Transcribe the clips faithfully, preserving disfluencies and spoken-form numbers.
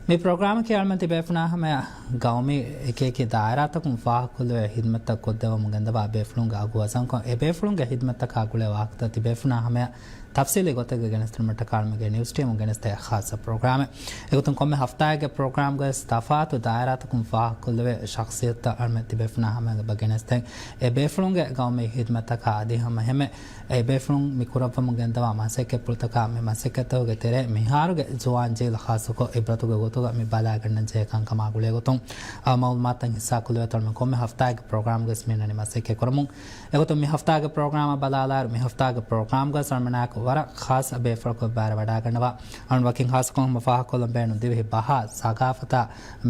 މި ޕްރޮގްރާމަކީ އަޅުމެން ތިބޭފުޅާ ހަމަޔަށް ގައުމީ އެކި އެކި ދާއިރާތަކުން ފާހަގަކޮށްލެވޭ ހިދްމަތްތައް ކޮށްދެވަމުން ގެންދަވާ ބޭފުޅުންގެ އަގު ވަޒަންކޮށް، އެ ބޭފުޅުންގެ ހިދްމަތްތަކާ ގުޅޭ ވާހަކަތައް ތިބޭފުޅާ ހަމަޔަށް ތަފްސީލީ ގޮތެއްގަ ގެނެސްދިނުމަށްޓަކާ އަޅުމެންގެ ނިއުސް ޓީމުން ގެނެސްދޭ ޚާއްޞަ ޕްރޮގްރާމެއް. އެގޮތުން ކޮންމެ ހަފްތާއެއްގެ ޕްރޮގްރާމްގަވެސް ތަފާތު ދާއިރާތަކުން ފާހަގަކޮށްލެވޭ ޝަޚްޞިއްޔަތުތައް އަޅުމެން ތިބޭފުޅާ ހަމަޔަށް ގެނެސްދޭން. އެ ބޭފުޅުންގެ ގައުމީ ހިދްމަތްތަކާ އަދި ހަމަ ހެމެ އެ ބޭފުޅުން މި ކުރައްވަމުން ގެންދަވާ މަސައްކަތްޕުޅުތަކާ މި މަސައްކަތްތަކުގެ ތެރޭ މިހާރުގެ ޒުވާން ޖީލަށް ޚާއްޞަކޮށް އިބްރަތުގެ ގޮތުގަ މި ބަލާގަންނަންޖެހޭ ކަންކަމާ ގުޅޭގޮތުން އާ މައުލޫމާތުތައް ހިއްސާކޮށްލެވޭތޯ އަޅުމެން ކޮންމެ ހަފްތާއެއްގެ ޕްރޮގްރާމްގަވެސް މި އަންނަނީ މަސައްކަތް ކުރަމުން. އެގޮތުން މި ހަފްތާގެ ޕްރޮގްރާމަށް ބަލާލާއިރު މި ހަފްތާގެ ޕްރޮގްރާމްގަވެސް އަޅުމެންނާއެކު ވަރަށް ޚާއްޞަ ބޭފުޅަކު ބައިވެރިވަޑައިގަންނަވާ. އަޅުން ވަކިން ޚާއްޞަކޮށް ހަމަ ފާހަގަކޮށްލަން ބޭނުން ދިވެހި ބަހާ ސަގާފަތާ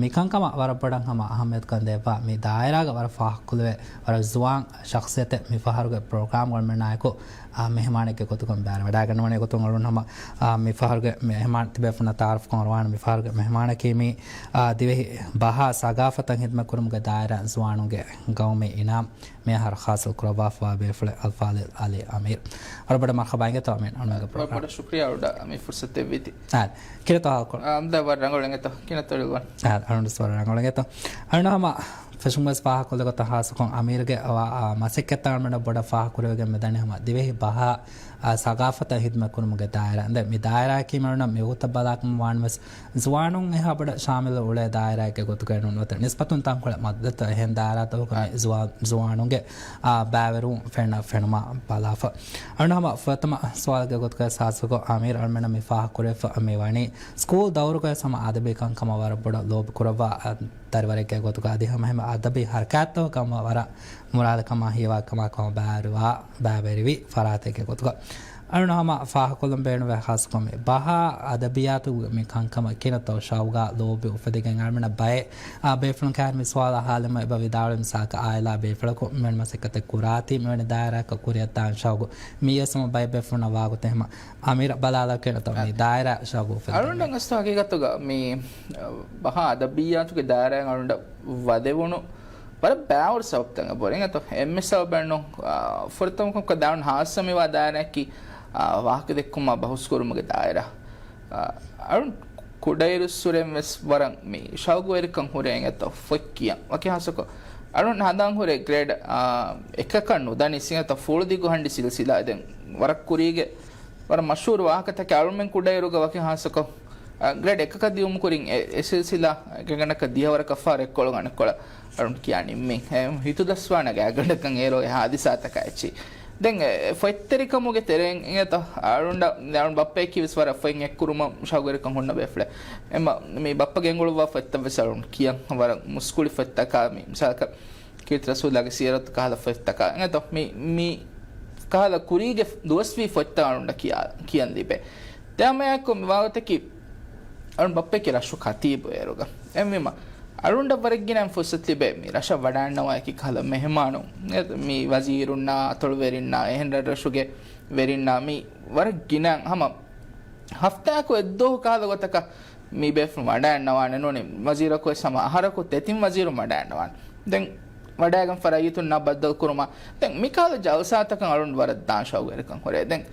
މިކަންކަމަށް ވަރަށް ބޮޑަށް ހަމަ އަހައްމިޔަތުކަން ދެއްވާ މި ދާއިރާގަ ވަރަށް ފާހަގަކޮށްލެވޭ ވަރަށް ޒުވާން ޝަޚްޞިއްޔަތެއް މި ފަހަރުގެ ޕްރޮގްރާމްގަ އަޅުމެންނާއެކު އާ، މެހެމާނެއްގެ ގޮތުގަ ބައިވެރިވަޑައިގަންނަވަނީ. އެގޮތުން އަޅުން ހަމަ، އާ، މި ފަހަރުގެ މެހެމާން ތިބޭފުޅުންނަށް ތައާރަފްކޮށް އަރުވާނެ މި ފަހަރުގެ މެހެމާނަކީ މި، އާ، ދިވެހި ބަހާ ސަގާފަތަށް ހިދްމަތްކުރުމުގެ ދާއިރާ ޒުވާނުންގެ ގައުމީ އިނާމް މި އަހަރު ހާސިލް ކުރައްވާފަވާ ބޭފުޅެއް އަލްފާޟިލް އަލީ އަމީރު. ވަރަށް ބޮޑަށް މަރުޙަބާ އިނގޭތޯ އަމީރު އަޅުންގެ ވަރަށް ޕްރޮގްރާމް. ބޮޑަށް ޝުކްރިޔާ އަޅުން މި ފުރުސަތު ދެއްވީތީ. އާ، ކިހިނެއްތޯ ހާލުކުރަން؟ އާ، އަމްދާ ވަރަށް ރަނގަޅު އިނގޭތޯ. ކިހިނެއްތޯ ރިލްވާން؟ އާ، އަޅުން ވެސް ވަރަށް ރަނގަޅު އިނގޭތޯ. އަޅުން ހަމަ ފެށުމުން ވެސް ފާހަގަކޮށް އަމީރުގެ އަވަ-، އާ، މަސައްކަތްތައް އަޅުމެންނަށް ބޮޑަށް ފާހަގަކުރެވިގެން މިދަނީ ހަމަ ދިވެހި ބަހާ، އާ، ސަގާފަތަށް ހިދްމަތްކުރުމުގެ ދާއިރާ. ދެން މި ދާއިރާއަކީ މިއަޅުންނަށް މިވަގުތަށް ބަލާކަމަށް ވާނަމަވެސް ޒުވާނުން އެހާ ބޮޑަށް ޝާމިލު އުޅޭ ދާއިރާއެއްގެ ގޮތުގައި ނޫން ނުވަތަ ނިސްބަތުން ތަންކޮޅެއް މައްދަދު އެހެން ދާއިރާތަކުގަ މި ޒުވާ-، ޒުވާނުންގެ، އާ، ބައިވެރިވުން ފެންނަ ފެނުމާ ބަލާފަ. އަޅުން ހަމަ ފުރަތަމަ ސުވާލުގެ ގޮތުގައި ހާސްކޮށް އަމީރު އަޅުމެންނަށް މި ފާހަގަކުރެވިފަ މި ވަނީ ސްކޫލް ދައުރުގައި ހަމަ އަދަބީ ކަންކަމަށް ވަރަށް ބޮޑަށް ލޯބި ކުރައްވާ، އާ، ދަރިވަރެއްގެ ގޮތުގަ އަދި ހަމަ ހަމަ އަދަބީ ހަރަކާތްތަކުގަ ހަމަ ވަރަށް މުރާލިކަމާ ހީވާކަމާ ކަމަށް ބައިވެރިވާ، ބައިވެރިވި ފަރާތެއްގެ ގޮތުގަ. އަޅުން ހަމަ ފާހަގަކޮށްލަން ބޭނުންވޭ ހާސްކޮށް މި ބަހާ އަދަބިއްޔާތުގެ މި ކަންކަމަށް ކިހިނެއްތޯ ޝައުގާ ލޯބި އުފެދިގެން އަޅުމެންނަށް ބައެއް، އާ، ބޭފުޅުން ކައިރި މި ސުވާލަށް ހާލެއް އެބަ ވިދާޅުވި މިސާލަކަށް އާއިލާ ބޭފުޅަކު މިވެނި މަސައްކަތެއް ކުރާތީ މިވެނި ދާއިރާއަކަށް ކުރިއަށްދާން ޝައުގު މިޔަސް ހަމަ ބައެއް ބޭފުޅުންނަށް ވާގޮތެއް ހަމަ އަމީރަށް ބަލާލާ ކިހިނެއްތޯ މި ދާއިރާ ޝައުގު އުފެދިގެން. އަޅުންނަށް އަސްލު ހަގީގަތުގަ މި، އަ، ބަހާ އަދަބިއްޔާތުގެ ދާއިރާއިން އަޅުންނަށް ވަދެވުނު ވަރަށް ބާވަރު ސަބަބުތައް އެބަހުރި އިނގޭތޯ. އެންމެ ސަބަބެއް ނޫން، އާ، ފުރަތަމަ ކޮންކަ ދާން ހާއްސަ މިވާ ދާއިރާއަކީ، އާ، ވާހަކަ ދެއްކުމާ ބަހުސްކުރުމުގެ ދާއިރާ. އާ، އަޅުން ކުޑައިރުއްސުރެން ވެސް ވަރަށް މި ޝައުގުވެރިކަން ހުރޭ އިނގޭތޯ ފޮތް ކިޔަން. ވަކި ހާއްސަކޮށް އަޅުން ހަނދާން ހުރޭ ގްރޭޑް، އާ، އެކަކަށް ނުދަނީސް އިނގޭތޯ ފުޅު ދިގު ހަންޑި ސިލްސިލާ ދެން ވަރަށް ކުރީގެ ވަރަށް މަޝްހޫރު ވާހަކަތަކެއް އަޅުމެން ކުޑައިރުގަ ވަކި ހާއްސަކޮށް، އަ، ގްރޭޑް އެކަކަށް ދިޔުމު ކުރިން އެ، އެ ސިލްސިލާ ގެންގަނޑަކަށް ދިހަވަރަކަށް ފަހަރު އެއްކޮޅު އަނެއްކޮޅަށް އަޅުން ކިޔާ ނިންމިން. އެ، ހިތުދަސްވާނެ ގާތްގަނޑަކަށް އޭރު އެ ހާދިސާތަކާ އެއްޗި. ދެން އެ، އެ ފޮތްތެރިކަމުގެ ތެރެއިން އިނގޭތަ އަޅުންޑަ، އަޅުން ބައްޕަޔަކީ ވެސް ވަރަށް ފޮތް އެއްކުރުމަށް ޝައުގުވެރިކަން ހުންނަ ބޭފުޅެއް. އެމަ މި ބައްޕަ ގެންގުޅުއްވާ ފޮތްތައް ވެސް އަޅުން ކިޔަން ވަރަށް މުސްކުޅި ފޮތްތަކާ މި މިސާލަކަށް ކީރިތި ރަސޫލާގެ ސީރަތު ކަހަލަ ފޮތްތަކާ އިނގޭތޯ މި، މި ކަހަލަ ކުރީގެ ދުވަސްވީ ފޮތްތައް އަޅުންނަށް ކިޔާ، ކިޔަން ލިބޭ. ދެން ހަމައެއާއެކު މި ވާގޮތަކީ އަޅުން ބައްޕައަކީ ރަށު ކަތީބު އޭރުގަ. އެހެންވީމަ އަޅުންޑަށް ވަރަށް ގިނަ ފުރުސަތު ލިބޭ މި ރަށަށް ވަޑައިގަންނަވާ އެކި ކަހަލަ މެހެމާނުން. މި ވަޒީރުންނާ، އަތޮޅުވެރިންނާ، އެހެން ރަށްރަށުގެ ވެރިންނާ މި ވަރަށް ގިނަ ހަމަ ހަފްތާއަކު އެއްދުވަހު ކަހަލަ ގޮތަކަށް މި ބޭފުޅުން ވަޑައިގަންނަވާނެ ނޫނީ، ވަޒީރަކު ވެސް ހަމަ އަހަރަކު ދެތިން ވަޒީރުން ވަޑައިގަންނަވާނެ. ދެން ވަޑައިގެންފަ ރައްޔިތުންނާ ބައްދަލުކުރުމަށް ދެން މިކަހަލަ ޖަލްސާތަކަށް އަޅުން ވަރަށް ދާން ޝައުގުވެރިކަން ހުރޭ. ދެން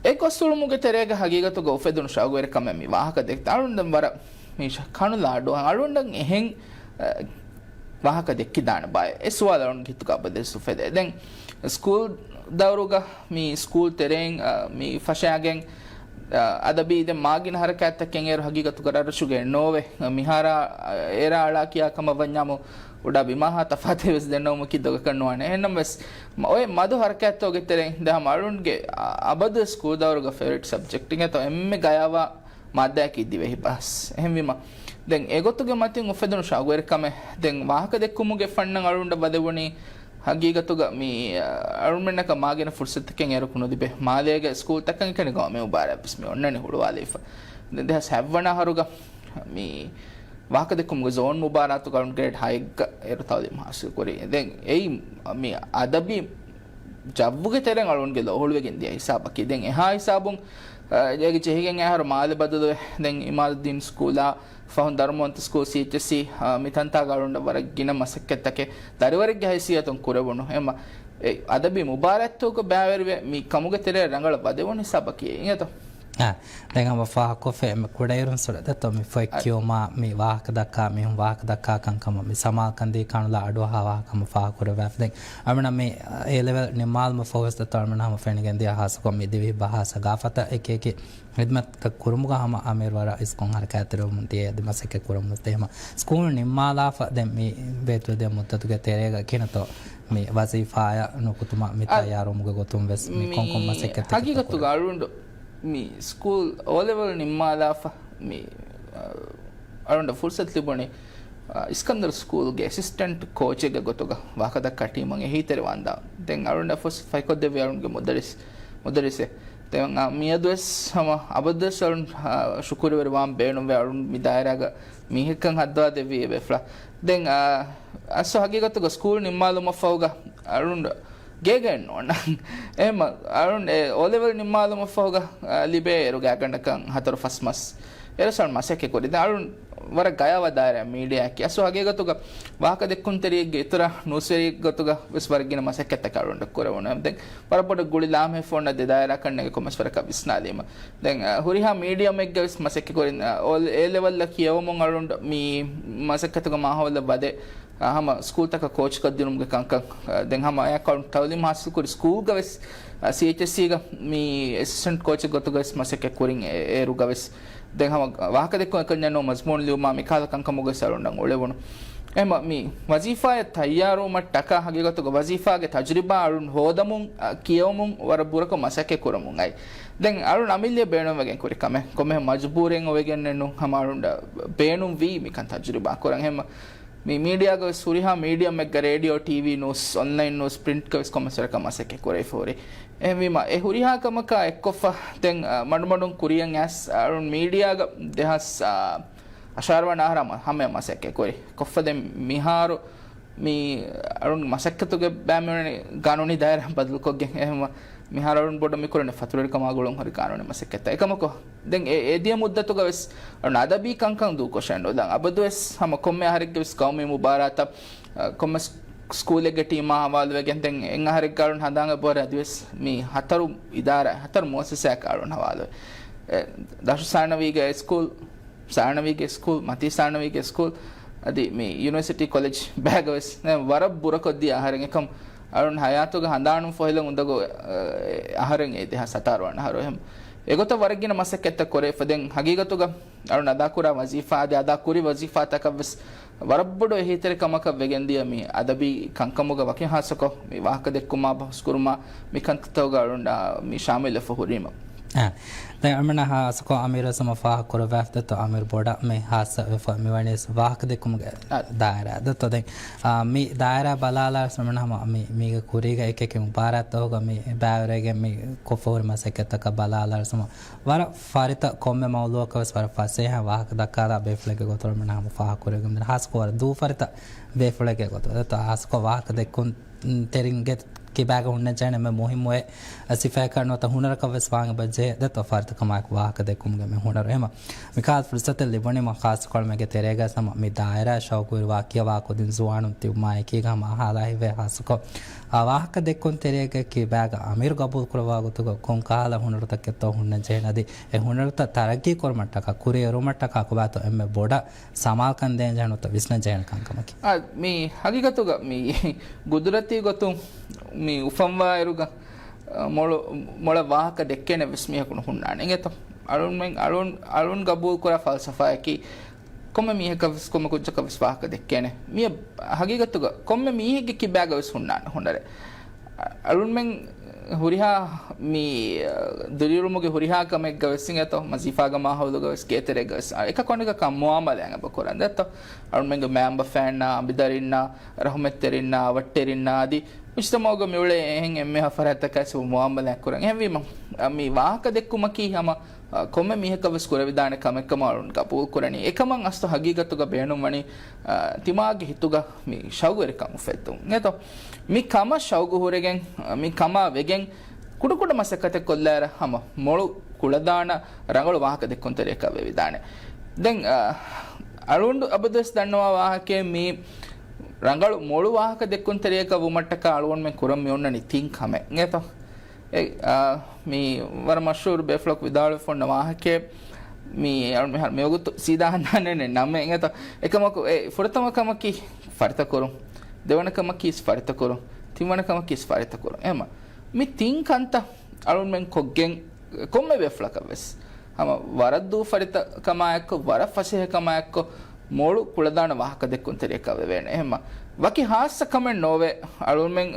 އެ ގޮސް އުޅުމުގެ ތެރޭގަ ހަގީގަތުގަ އުފެދުނު ޝައުގުވެރިކަމެއް މި ވާހަކަ ދެއްކި އަޅުން ދެން ވަރަށް މީ ކަނުލާ އަޑު އަޅުންނަށް އެހެން، އަ، ވާހަކަ ދެއްކިދާނެ ބާއޭ؟ އެ ސުވާލު އަޅުން ހިތުގަ އަބަދުވެސް އުފެދޭ. ދެން ސްކޫލް ދައުރުގަ މި ސްކޫލް ތެރެއިން، އަ، މި ފަށާގެން، އަ، އަދަބީ ދެން މާގިނަ ހަރަކާތްތަކެއް އޭރު ހަގީގަތުގަ ރަށްރަށުގަ ނޯވޭ. މިހާރާ، އަ، އޭރާ އަޅާ ކިޔާ ކަމަށް ވަންޏާމު އުޑާ ބިމާހާ ތަފާތެއް ވެސް ދެންނެވުމަކީ ދޮގަކަށް ނުވާނެ. އެހެންނަމަވެސް، މަ-، އޮތް މަދު ހަރަކާތްތަކުގެ ތެރެއިން ދެން ހަމަ އަޅުންގެ، އަ، އަބަދު ސްކޫލް ދައުރުގަ ފޭވަރިޓް ސަބްޖެކްޓް އިނގޭތޯ އެންމެ ގަޔާވާ މާއްދާއަކީ ދިވެހި ބަހަސް. އެހެންވީމަ، ދެން އެގޮތުގެ މަތިން އުފެދުނު ޝައުގުވެރިކަމެއް، ދެން ވާހަކަ ދެއްކުމުގެ ފަންނަށް އަޅުންޑަށް ވަދެވުނީ، ހަގީގަތުގަ މި، އަ، އަޅުމެންނަކަށް މާގިނަ ފުރުސަތަކެއް އޭރު ކުނުދިބެ މާލޭގެ ސްކޫލްތަކަށް އެކަނި ގައުމީ މުބާރާތް ވެސް މި އޮންނަނީ ހުޅުވާލައިފަ. ދެން ދެހާސް ހަތްވަނަ އަހަރުގަ މި ވާހަކަ ދެއްކުމުގެ ޒޯން މުބާރާތުގަ އަޅުން ގްރޭޑް ހައެއްގަ އޭރު ތައުލީމު ހާސިލް ކުރީ. ދެން އެއީ މި އަދަބީ ޖައްވުގެ ތެރެއިން އަޅުންގެ ލޯހުޅުވެގެން ދިޔަ ހިސާބަކީ. ދެން އެހާ ހިސާބުން، އަ، އޭގެ ޖެހިގެން އަހަރު މާލެ ބަދަލުވެ، ދެން އިމާދުއްދީން ސްކޫލާ، ފަހުން ދަރުމަވަންތަ ސްކޫލް ސީއެޗްއެސްސީ، އަ، މި ތަންތާގަ އަޅުންނަށް ވަރަށް ގިނަ މަސައްކަތްތަކެއް ދަރިވަރެއްގެ ހައިސިއްޔަތުން ކުރެވުނު. އެމަ، އެ އަދަބީ މުބާރާތްތަކުގަ ބައިވެރިވެ، މި ކަމުގެ ތެރޭ ރަނގަޅަށް ވަދެވުނު ހިސާބަކީ އިނގޭތޯ. އާ، ދެން ހަމަ ފާހަގަކޮށްފައި އެންމެ ކުޑައިރުން ސުރަ ދެއްތޯ މި ފޮތް އަ- ކިޔުމާ މި ވާހަކަ ދައްކާ މީހުން ވާހަކަ ދައްކާ ކަންކަމަށް މި ސަމާލްކަން ދީ ކާނުލާ އަޑުއަހާ ވާހަކަ ހަމަ ފާހަގަކުރެއްވާފަ. ދެން އަޅުމެންނަށް މި އޭ ލެވެލް ނިންމާލުމަށް ފަހުވެސް ދެއްތޯ އަޅުމެންނަށް ހަމަ ފެނިގެން ދިޔަ ހާއްސަކޮށް މި ދިވެހި ބަހާ ސަގާފަތަށް އެކި އެކި ހިދުމަތްތައް ކުރުމުގަ ހަމަ އަމީރު ވަރަށް އިސްކޮށް ހަރަކާތްތެރިވަމުން ދިޔަ އަދި މަސައްކަތް ކުރަމުން ދިޔަ ހަމަ ސްކޫލް ނިންމާލާފަ ދެން މި ބޭތުވެދިޔަ މުއްދަތުގެ ތެރޭގަ ކިނަތޯ މި ވަޒީފާއަށް ނުކުތުމަށް މި އަ- ތައްޔާރުވުމުގެ ގޮތުން ވެސް މި މި ކޮންކޮން މަސައްކަތްތަކެއް ހަގީގަތުގަ ކުރެވޭ؟ އަޅުގަނޑު މި ސްކޫލް އޯލެވެލް ނިންމާލާފަ މި، އަ، އަޅުގަނޑަށް ފުރުސަތު ލިބުނީ، އަ، އިސްކަންދަރު ސްކޫލްގެ އެސިސްޓެންޓް ކޯޗެއްގެ ގޮތުގަ ވާހަކަދައްކާ ޓީމަށް އެހީތެރިވާންދާ. ދެން އަޅުގަނޑަށް ފުރުސަތު ފަތްކޮށްދެއްވި އަޅުގަނޑުގެ މުދަރިސް، މުދަރިސެއް. ދެން، އަ، މިއަދުވެސް ހަމަ އަބަދުވެސް އަޅުން، އަ، ޝުކުރުވެރިވާން ބޭނުންވޭ އަޅުން މި ދާއިރާގަ މީހެއްކަން ހައްދަވާ ދެއްވީ އެބޭފުޅާ. ދެން، އަ، އަސް ހަގީގަތުގަ ސްކޫލް ނިންމާލުމަށްފަހުގަ އަޅުން ގޭގައެއް ނޯންނަ. އެހެމަ އަޅުން އެ އޯލެވެލް ނިންމާލުމަށްފަހުގަ، އަ، ލިބޭ އޭރު ގާތްގަނޑަކަށް ހަތަރު ފަސް މަސް. އޭރު ސަޅުން މަސައްކަތް ކުރި. ދެން އަޅުން ވަރަށް ގަޔާވާ ދާއިރާ މީޑިއާއަކީ. އަސް ހަގީގަތުގަ ވާހަކަ ދެއްކުންތެރިއެއްގެ އިތުރަށް ނޫސްވެރިއެއްގެ ގޮތުގަ ވެސް ވަރަށް ގިނަ މަސައްކަތްތަކެއް އަޅުން ކުރެވުނު. ދެން ވަރަށް ބޮޑަށް ގުޅި ލާމެހިފޯންނަށް ދެ ދާއިރާކަށް ނެގި ކޮންމެސް ވަރަކަށް ވިސްނާލީމަ. ދެން، އަ، ހުރިހާ މީޑިއަމެއްގަ ވެސް މަސައްކަތް ކުރިން، އަ، އޯ-، އޭ ލެވެލްއަށް ކިޔަވަމުން އަޅުން މި މަސައްކަތުގެ މާހައުލަށް ވަދެ، އަ، ހަމަ ސްކޫލްތަކަށް ކޯޗްކޮށްދިނުމުގެ ކަންކަން، އަ، ދެން ހަމަ އެއާ ކައުންޓް ތައުލީމް ހާސިލްކުރި ސްކޫލްގަ ވެސް، އަ، ސީއެޗްއެސްސީގަ މި އެސިސްޓެންޓް ކޯޗެއް ގޮތުގަ ވެސް މަސައްކަތް ކުރިން އެ-، އޭރުގަ ވެސް. ދެން ހަމަ ވާހަކަ ދެއްކުން އެކަންޏެއް ނޫން މަޒްމޫން ލިޔުމާ މިކަހަލަ ކަންކަމުގަ ވެސް އަޅުންނަށް އުޅެވުނު. އެހެމަ މި ވަޒީފާއަށް ތައްޔާރުވުމަށްޓަކާ ހަގީގަތުގަ ވަޒީފާގެ ތަޖުރިބާ އަޅުން ހޯދަމުން، އަ، ކިޔަވަމުން ވަރަށް ބުރަކޮށް މަސައްކަތް ކުރަމުން އައި. ދެން އަޅުން އަމިއްލަ ބޭނުންވެގެން ކުރި ކަމެއް. ކޮންމެހެން މަޖުބޫރެއް އޮވެގެންނެއް ނޫން ހަމަ އަޅުން ބޭނުންވީ މިކަން ތަޖުރިބާ ކުރަން. އެހެމަ މި މީޑިއާގަ ވެސް ހުރިހާ މީޑިއަމެއްގަ ރޭޑިއޯ، ޓީވީ، ނޫސް، އޮންލައިން ނޫސް، ޕްރިންޓްގަ ވެސް ކޮންމެސް ވަރަކަށް މަސައްކަތް ކުރެވިފަ ހުރި. އެހެންވީމަ، އެ ހުރިހާ ކަމަކާ އެއްކޮށްފަ، ދެން، އަ، މަޑުމަޑުން ކުރިޔަށް އައިސް، އަ، އަޅުން މީޑިއާގަ ދެހާސް، އަ، އަށާރަ ވަނަ އަހަރަށް ހަމަޔަށް މަސައްކަތް ކުރި. ކޮށްފަ ދެން މިހާރު މި އަޅުން މަސައްކަތުގެ ބައިމީހުންނަށް ގާނޫނީ ދާއިރާ ބަދަލުކޮށްގެން. އެހެންވީމަ، މިހާރު އަޅުން ބޮޑަށް މިކުރަނީ ފަތުރުވެރިކަމާ ގުޅުން ހުރި ގާނޫނީ މަސައްކަތްތައް. އެކަމަކު، ދެން އެ، އެ ދިޔަ މުއްދަތުގަ ވެސް އަޅުން އަދަބީ ކަންކަން ދޫކޮށެއް ނުލާ. އަބަދުވެސް ހަމަ ކޮންމެ އަހަރެއްގެ ވެސް ގައުމީ މުބާރާތަށް، އަ، ކޮންމެސް ސްކޫލެއްގެ ޓީމާ ހަވާލުވެގެން ދެން އެއް އަހަރެއްގަ އަޅުން ހަނދާން އެބަހުރި އަދިވެސް މި ހަތަރު އިދާރާ، ހަތަރު މުއައްސަސާއަކަށް އަޅުން ހަވާލުވޭ. އެ، ދަށު ސާނަވީގެ ސްކޫލް، ސާނަވީގެ ސްކޫލް، މަތީ ސާނަވީގެ ސްކޫލް، އަދި މި ޔުނިވަރސިޓީ ކޮލެޖް ބައިގަ ވެސް ވަރަށް ބުރަކޮށްދިޔަ އަހަރެއް. އެކަމް އަޅުން ހަޔާތުގަ ހަނދާނުން ފޮހެލަން އުނދަގޫ، އެ، އަހަރެއް އެ ދެހާސް ހަތާރަ ވަނަ އަހަރު. އެހެން އެގޮތަށް ވަރަށް ގިނަ މަސައްކަތްތައް ކުރެވިފަ ދެން ހަގީގަތުގަ އަޅުން އަދާކުރާ ވަޒީފާ އަދި އަދާ ކުރި ވަޒީފާތަކަށް ވެސް ވަރަށް ބޮޑު އެހީތެރިކަމަކަށް ވެގެންދިޔަ މި އަދަބީ ކަންކަމުގަ ވަކިން ހާއްސަކޮށް މި ވާހަކަ ދެއްކުމާ ބަހުސްކުރުމާ މި ކަންތައްތަކުގަ އަޅުން މި ޝާމިލްވެފަ ހުރީމަ. އާ، ދެން އަޅުމެންނަށް ހާއްސަކޮށް އަމީރުވެސް ހަމަ ފާހަގަކުރައްވާފަ ދެއްތޯ އަމީރު ބޮޑަށް މި ހާއްސަވެފަ މިވަނީ ވާހަކަ ދެއްކުމުގެ އާ. ދާއިރާ ދެއްތޯ. ދެން، އާ، މި ދާއިރާ ބަލާލާ އަޅުމެން ހަމަ މި، މީގެ ކުރީގަ އެކި އެކި މުބާރާތްތަކުގަ މި ބައިވެރިވެގެން މި ކޮށްފަ ހުރި މަސައްކަތްތަކަށް ބަލާލާ އަޅުމެން ވަރަށް ފަރިތަ ކޮންމެ މައުޟޫއަކަށް ވެސް ވަރަށް ފަސޭހަ ވާހަކަ ދައްކާލާ ބޭފުޅެއްގެ ގޮތުން އަޅުމެން ހަމަ ފާހަގަކުރެވިގެން ހާއްސަކޮށް ވަރަށް ދޫ ފަރިތަ ބޭފުޅެއްގެ ގޮތުން ދެއްތޯ ހާއްސަކޮށް ވާހަކަ ދެއްކުން ތެރިންގެ ކިބާގަ ހުންނަންޖެހޭނެ އެންމެ މުހިއްމު އެއް ސިފައަކަށް ނުވަތަ ހުނަރަކަށް ވެސް ވާން އެބަޖެހޭ. ދެއްތޯ ފަރިތަކަމާއެކު ވާހަކަ ދެއްކުމުގެ މި ހުނަރު. އެހެމަ މިކަހަލަ ފުރުސަތެއް ލިބުނީމަ ޚާއްޞަކޮށް މީގެ ތެރޭގަ ހަމަ މި ދާއިރާ ޝައުގުވެރިވާ ކިޔަވާ ކުދިން ޒުވާނުން ތިބުމާ އެކީގަ ހަމަ އަހާލާ ހިތްވޭ ޚާއްޞަކޮށް، އާ، ވާހަކަ ދެއްކުން ތެރޭގެ ކިބާގަ އަމީރު ގަބޫލު ކުރައްވާ ގޮތުގަ ކޮން ކަހަލަ ހުނަރުތަކެއްތޯ ހުންނަން ޖެހޭނެ އަދި އެ ހުނަރުތައް ތަރައްގީ ކުރުމަށްޓަކާ ކުރިއެރުމަށްޓަކާ ކޮބާތޯ އެންމެ ބޮޑަށް ސަމާލްކަން ދޭން ޖެހޭނެ ނުވަތަ ވިސްނަން ޖެހޭނެ ކަންކަމަކީ. އާ، މި ހަގީގަތުގަ މި ގުދުރަތީ ގޮތުން މި އުފަންވާއިރުގަ، އަ، މޮޅު، މޮޅަށް ވާހަކަ ދެއްކޭނެ ވެސް މީހަކު ނުހުންނާނެ. އިނގޭތޯ؟ އަޅުންމެން، އަޅުން، އަޅުން ގަބޫލު ކުރާ ފަލްސަފާއަކީ ކޮންމެ މީހަކަށް ވެސް ކޮންމެ ކުއްޖަކަށް ވެސް ވާހަކަ ދެއްކޭނެ. މިއަށް ހަގީގަތުގަ ކޮންމެ މީހެއްގެ ކިބާގަ ވެސް ހުންނާނެ ހުނަރެއް. އަ، އަޅުންމެން ހުރިހާ މި، އަ، ދުރިއުޅުމުގެ ހުރިހާ ކަމެއްގަ ވެސް އިނގޭތޯ، ވަޒީފާގެ މާހައުލުގަ ވެސް ގޭތެރޭގަ ވެސް، އަ، އެކަކު އަނެކަކާ މުއާމަލާތް އެބަ ކުރަން ދެއްތޯ. އަޅުންމެންގެ މައިންބަފައިންނާ، އަނބިދަރިންނާ، ރަހުމަތްތެރިންނާ، އަވަށްޓެރިންނާ އަދި މުޖްތަމައުގަ މިއުޅޭ އެހެން އެންމެހާ ފަރާތްތަކާ ވެސް މުއާމަލާތް ކުރަން. އެހެންވީމަ، އަ، މި ވާހަކަ ދެއްކުމަކީ ހަމަ، އަ، ކޮންމެ މީހަކަށް ވެސް ކުރެވިދާނެ ކަމެއްކަމަށް އަޅުން ގަބޫލު ކުރަނީ. އެކަމަށް އަސްލު ހަގީގަތުގަ ބޭނުންވަނީ، އަ، ތިމާގެ ހިތުގަ މި ޝައުގުވެރިކަން އުފެއްދުން. އިނގޭތޯ؟ މި ކަމަށް ޝައުގު ހުރެގެން، އަ، މި ކަމާ ވެގެން ކުޑަކުޑަ މަސައްކަތެއް ކޮށްލާއިރަށް ހަމަ މޮޅު ކުޅަދާނަ ރަނގަޅު ވާހަކަ ދެއްކުންތެރިއަކަށް ވެވިދާނެ. ދެން، އަ، އަޅުގަނޑު އަބަދުވެސް ދަންނަވާ ވާހަކައެއް މީ ރަނގަޅު މޮޅު ވާހަކަ ދެއްކުންތެރިއަކަށް ވުމަށްޓަކާ އަޅުގަނޑުމެން ކުރަން މި އޮންނަނީ ތިން ކަމެއް. އިނގޭތޯ؟ އެ، އާ، މީ ވަރަށް މަޝްހޫރު ބޭފުޅަކު ވިދާޅުވެފަ އޮންނަ ވާހަކައެއް. މީ އަޅު މިހާރު މިވަގުތު ސީދާ ހަނދާނެއް ނަމެއް އެނގޭތޯ. އެކަމަކު އެ ފުރަތަމަ ކަމަކީ ފަރިތަކުރުން، ދެވަނަ ކަމަކީ ފަރިތަކުރުން، ތިންވަނަ ކަމަކީ ފަރިތަކުރުން. އެހެމަ މި ތިން ކަންތައް އަޅުންމެން ކޮށްގެން ކޮންމެ ބޭފުޅަކަށް ވެސް ހަމަ ވަރަށް ދޫ ފަރިތަ ކަމާއެއްކޮށް، ވަރަށް ފަސޭހަ ކަމާއެއްކޮށް، މޮޅު ކުޅަދާނަ ވާހަކަ ދެއްކުންތެރިޔަކަށް ވެވޭނެ. އެހެންމަ ވަކި ހާއްސަ ކަމެއް ނޯވޭ. އަޅުމެން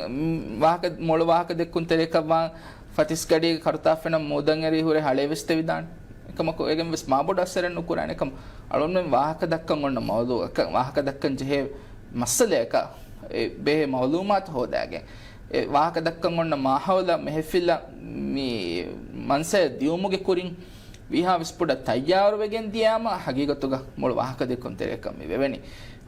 ވާހަކަ، މޮޅު ވާހަކަ ދެއްކުންތެރިޔަކަށް ވާން ފަތިސް ގަޑިއެއްގެ ކަރުތާފެނަށް މޫދަން އެރީ ހުރެ ހަޅޭ ވެސް ތެވިދާނެ. އެކަމަކު އޭގެން ވެސް މާބޮޑު އަސަރެއް ނުކުރާނެ. އެކަމަ އަޅުމެން ވާހަކަ ދައްކަން އޮންނަ މައުޟޫއަކަށް، ވާހަކަ ދައްކަން ޖެހޭ މައްސަލަޔަކަށް އެ ބެހޭ މައުލޫމާތު ހޯދާގެން، އެ ވާހަކަ ދައްކަން އޮންނަ މާހައުލަށް، މެހެފިލަށް، މި މަންސަޔަށް ދިޔުމުގެ ކުރިން ވީހާވެސް ބޮޑަށް ތައްޔާރުވެގެން ދިޔާމަ، ހަގީގަތުގަ މޮޅު ވާހަކަ ދެއްކުންތެރިޔަކަށް މި ވެވެނީ.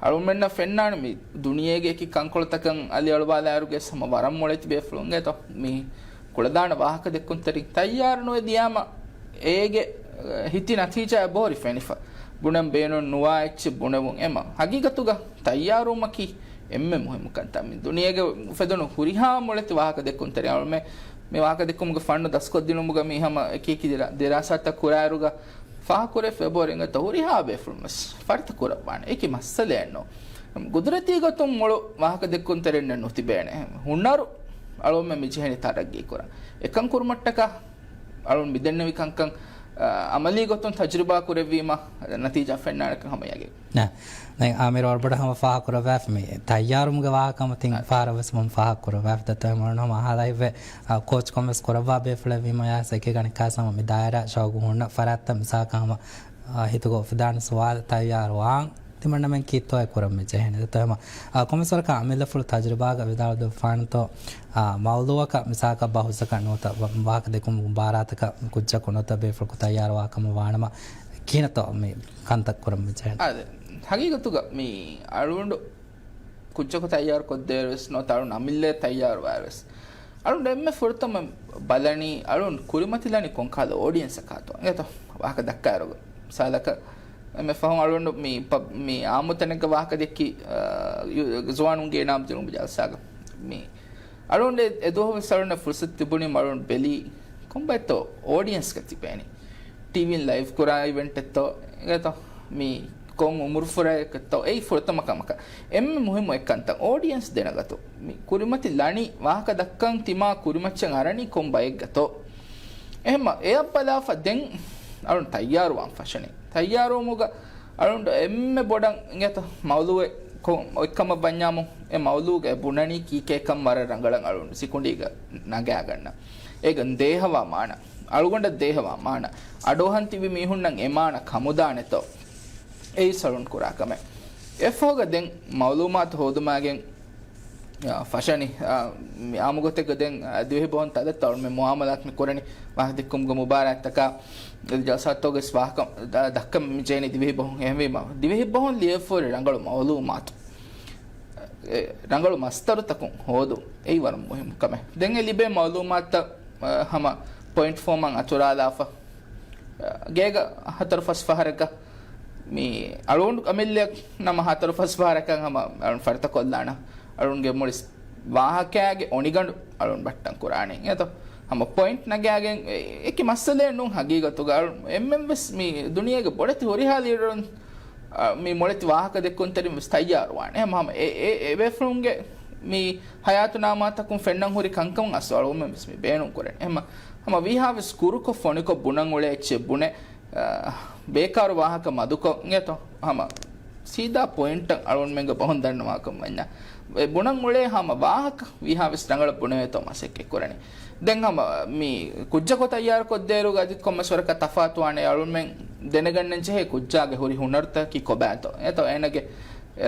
އަޅުމެންނަށް ފެންނާނެ މި ދުނިޔޭގެ އެކި ކަންކޮޅުތަކަށް އަލިއަޅުވާލާއިރުގެ ހަމަ ވަރަށް މޮޅެތި ބޭފުޅުން އެތޯ މި ކުޅަދާނަ ވާހަކަ ދެއްކުންތެރިން ތައްޔާރު ނުވެ ދިޔާމަ، އޭގެ، އެ، ހިތި ނަތީޖާއެއް ބޮހޮރި ފެނިފަ. ބުނަން ބޭނުން ނުވާ އެއްޗެއް ބުނެވުން. އެމަ ހަގީގަތުގަ ތައްޔާރުވުމަކީ އެންމެ މުހިއްމު ކަންތައް. މި ދުނިޔޭގެ އުފެދުނު ހުރިހާ މޮޅެތި ވާހަކަ ދެއްކުންތެރިން އަޅުމެ މި ވާހަކަ ދެއްކުމުގެ ފަންނު ދަސްކޮށްދިނުމުގަ މި ހަމަ އެކި އެކި ދިރާ-، ދިރާސާތައް ކުރާއިރުގަ ފާހަގަކުރެވިފަ އެބަހުރި އިނގޭތޯ ހުރިހާ ބޭފުޅުން ވެސް ފަރިތަ ކުރައްވާނެ. އެކި މައްސަލައެއް ނޫން. ގުދުރަތީ ގޮތުން މޮޅު ވާހަކަ ދެއްކުންތެރިންނެއް ނުތިބޭނެ. ހުނަރު އަޅުމެ މި ޖެހެނީ ތަރައްގީ ކުރަން. އެކަން ކުރުމަށްޓަކާ އަޅުން މިދެންނެވި ކަންކަން، އަ، އަމަލީ ގޮތުން ތަޖުރިބާ ކުރެއްވީމަ ނަތީޖާ ފެންނާނެކަން ހަމަ ޔަގީން. ނަ، ދެން އާމިރު ވަރަށް ބޮޑަށް ހަމަ ފާހަގަކުރައްވާފަ މި ތައްޔާރުވުމުގެ ވާހަކަ ހަމަ ތިން އަ، ފަހަރަށް ވެސް ހަމަ ފާހަގަކުރައްވާފަ. ދެން އަޅުން ހަމަ އަހާލައިފަ، އަ، ކޯޗްކޮން ވެސް ކުރައްވާ ބޭފުޅެއް ވީމަ ޔާސް އެކީ ގަނެ ކާސް ހަމަ މި ދާއިރާ ޝައުގު ހުންނަ ފަރާތްތައް މިސާލަކަށް ހަމަ، އަ، ހިތުގަ އުފެދާނެ ސުވާލު ތައްޔާރުވާން ތިމަންނަމެން ކީއްތޯއޭ ކުރަން މި ޖެހެނީ؟ ދެން ހަމަ، އަ، ކޮންމެސް ވަރަކަށް އަމިއްލަފުޅު ތަޖުރިބާގަ ވިދާޅު ދެއްވާނެތޯ، އާ، މައުޟޫއަކަށް މިސާލަކަށް ބަހުސްއަކަށް ނުވަތަ ވަ-، ވާހަކަ ދެއްކުމުގެ މުބާރާތަކަށް ކުއްޖަކު ނުވަތަ ބޭފުޅަކު ތައްޔާރުވާ ކަމަށް ވާނަމަ، ކިހިނެއްތޯ މި ކަންތައް ކުރަން މި ޖެހެނީ؟ އާދެ، ހަގީގަތުގަ މި އަޅުގަނޑު ކުއްޖަކު ތައްޔާރު ކޮށްދޭއިރު ވެސް ނުވަތަ އަޅުން އަމިއްލައަށް ތައްޔާރުވާއިރު ވެސް، އަޅުން އެންމެ ފުރަތަމަ ބަލަނީ އަޅުން ކުރިމަތިލަނީ ކޮންކަހަލަ އޯޑިއެންސަކާތޯ. އިނގޭތޯ ވާހަކަ ދައްކާއިރު މިސާލަކަށް އެންމެ ފަހުން އަޅުން މި ޕަ-، މި އާއްމު ތަނެއްގަ ވާހަކަ ދެއްކި، އާ، ޔު-، ޒުވާނުންގެ އިނާމް ދިނުމުގެ ޖަލްސާގަ. މި އަޅުން އެ، އެ ދުވަހު ވެސް އަޅުން ފުރުސަތު ތިބުނީ އަޅުން ބެލީ ކޮންބައެއްތޯ އޯޑިއެންސްގަ ތިބޭނީ. ޓީވީން ލައިވް ކުރާ އިވެންޓެއްތޯ، އެނގޭތޯ މި ކޮން އުމުރުފުރައެއްތޯ، އެއީ ފުރަތަމަ ކަމަކަށް. އެންމެ މުހިއްމު އެއްކަންތައް އޯޑިއެންސް ދެނެގަތު. މި ކުރިމަތި ލަނީ ވާހަކަ ދައްކަން ތިމާ ކުރިމައްޗަށް އަރަނީ ކޮން ބައެއްގަތޯ. އެހެންމަ އެއަށް ބަލާފަ ދެން އަޅުން ތައްޔާރުވާން ފަށަނީ. ތައްޔާރުވުމުގަ އަޅުން އެންމެ ބޮޑަށް އިނގޭތޯ މައުޟޫއެއް ކޮ-، އޮތްކަމަށް ވަންޏާމު، އެ މައުޟޫގަ އެ ބުނަނީ ކީކޭކަން ވަރަށް ރަނގަޅަށް އަޅުން ސިކުނޑީގަ ނަގާގަންނަ. އޭގަ ދޭހަވާ މާނަ، އަޅުގަނޑަށް ދޭހަވާ މާނަ، އަޑުއަހަން ތިބި މީހުންނަށް އެ މާނަ ކަމުދާނެތޯ. އެއީ ސަޅުން ކުރާ ކަމެއް. އެއަށްފަހުގަ ދެން މައުލޫމާތު ހޯދުމާގެން، އާ، ފަށަނި، އާ، މި އާއްމުގޮތެއްގަ ދެން، އާ، ދިވެހި ބަހުން ތަދަށް ތައުޅުމެއް މުއާމަލާތު މި ކުރަނީ ވާހަކަ ދެއްކުމުގެ މުބާރާތްތަކާ، އަދި ޖަލްސާތަކުގައި ވެސް ވާހަކަ ދަ-، ދައްކަން މި ޖެހެނީ ދިވެހި ބަހުން. އެހެންވީމަ، ދިވެހި ބަހުން ލިޔެފަހުރި ރަނގަޅު މައުލޫމާތު، އެ، ރަނގަޅު މަސްދަރުތަކުން ހޯދުން އެއީ ވަރަށް މުހިއްމު ކަމެއް. ދެން އެ ލިބޭ މައުލޫމާތުތައް، އަ، ހަމަ ޕޮއިންޓް ފޯމަށް އަތުރާލާފަ، ގޭގަ ހަތަރު ފަސް ފަހަރަކަށް މި އަޅުގަނޑު އަމިއްލައަށް ނަމަ ހަތަރު ފަސް ފަހަރަކަށް ހަމަ އަޅުން ފަރިތަ ކޮށްލާނަ. އަޅުންގެ މުޅި ވާހަކައިގެ އޮނިގަނޑު އަޅުން ބައްޓަން ކުރާނީ. އެތޯ ހަމަ ޕޮއިންޓް ނަގާގެން އެ-، އެކި މައްސަލައެއް ނޫން ހަގީގަތުގަ. އަޅުން އެންމެން ވެސް މި ދުނިޔޭގެ ބޮޑެތި ހުރިހާ ލީޑަރުން، އަ، މި މޮޅެތި ވާހަކަ ދެއްކުންތެރިން ވެސް ތައްޔާރުވާނެ. ހަމަ ހަމަ އެ-، އެ-، އެބޭފުޅުންގެ މި ހަޔާތުނާމާތަކުން ފެންނަން ހުރި ކަންކަމުން އަސްލު އަޅުގަނޑުމެން ވެސް މި ބޭނުން ކުރަނީ. ހަމަ، ހަމަ ވީހާވެސް ކުރުކޮށް ފޮނިކޮށް ބުނަން އުޅޭ އެއްޗެއް ބުނެ، އާ، ބޭކާރު ވާހަކަ މަދުކޮށް އިނގޭތޯ ހަމަ ސީދާ ޕޮއިންޓަށް އަޅުގަނޑުމެންގެ ބަހުން ދަންނަވާކަން ވަންޏާ. އެ ބުނަން އުޅޭ ހަމަ ވާހަކަ ވީހާވެސް ރަނގަޅަށް ބުނެވޭތޯ މަސައްކަތް ކުރަނީ. ދެން ހަމަ މި ކުއްޖަކު ތައްޔާރު ކޮށްދޭއިރުގަ އަދި ކޮންމެސް ވަރަކަށް ތަފާތުވާނެ. އަޅުމެން ދެނެގަންނަން ޖެހޭ ކުއްޖާގެ ހުރި ހުނަރުތަކަކީ ކޮބާތޯ؟ އެތޯ އޭނަގެ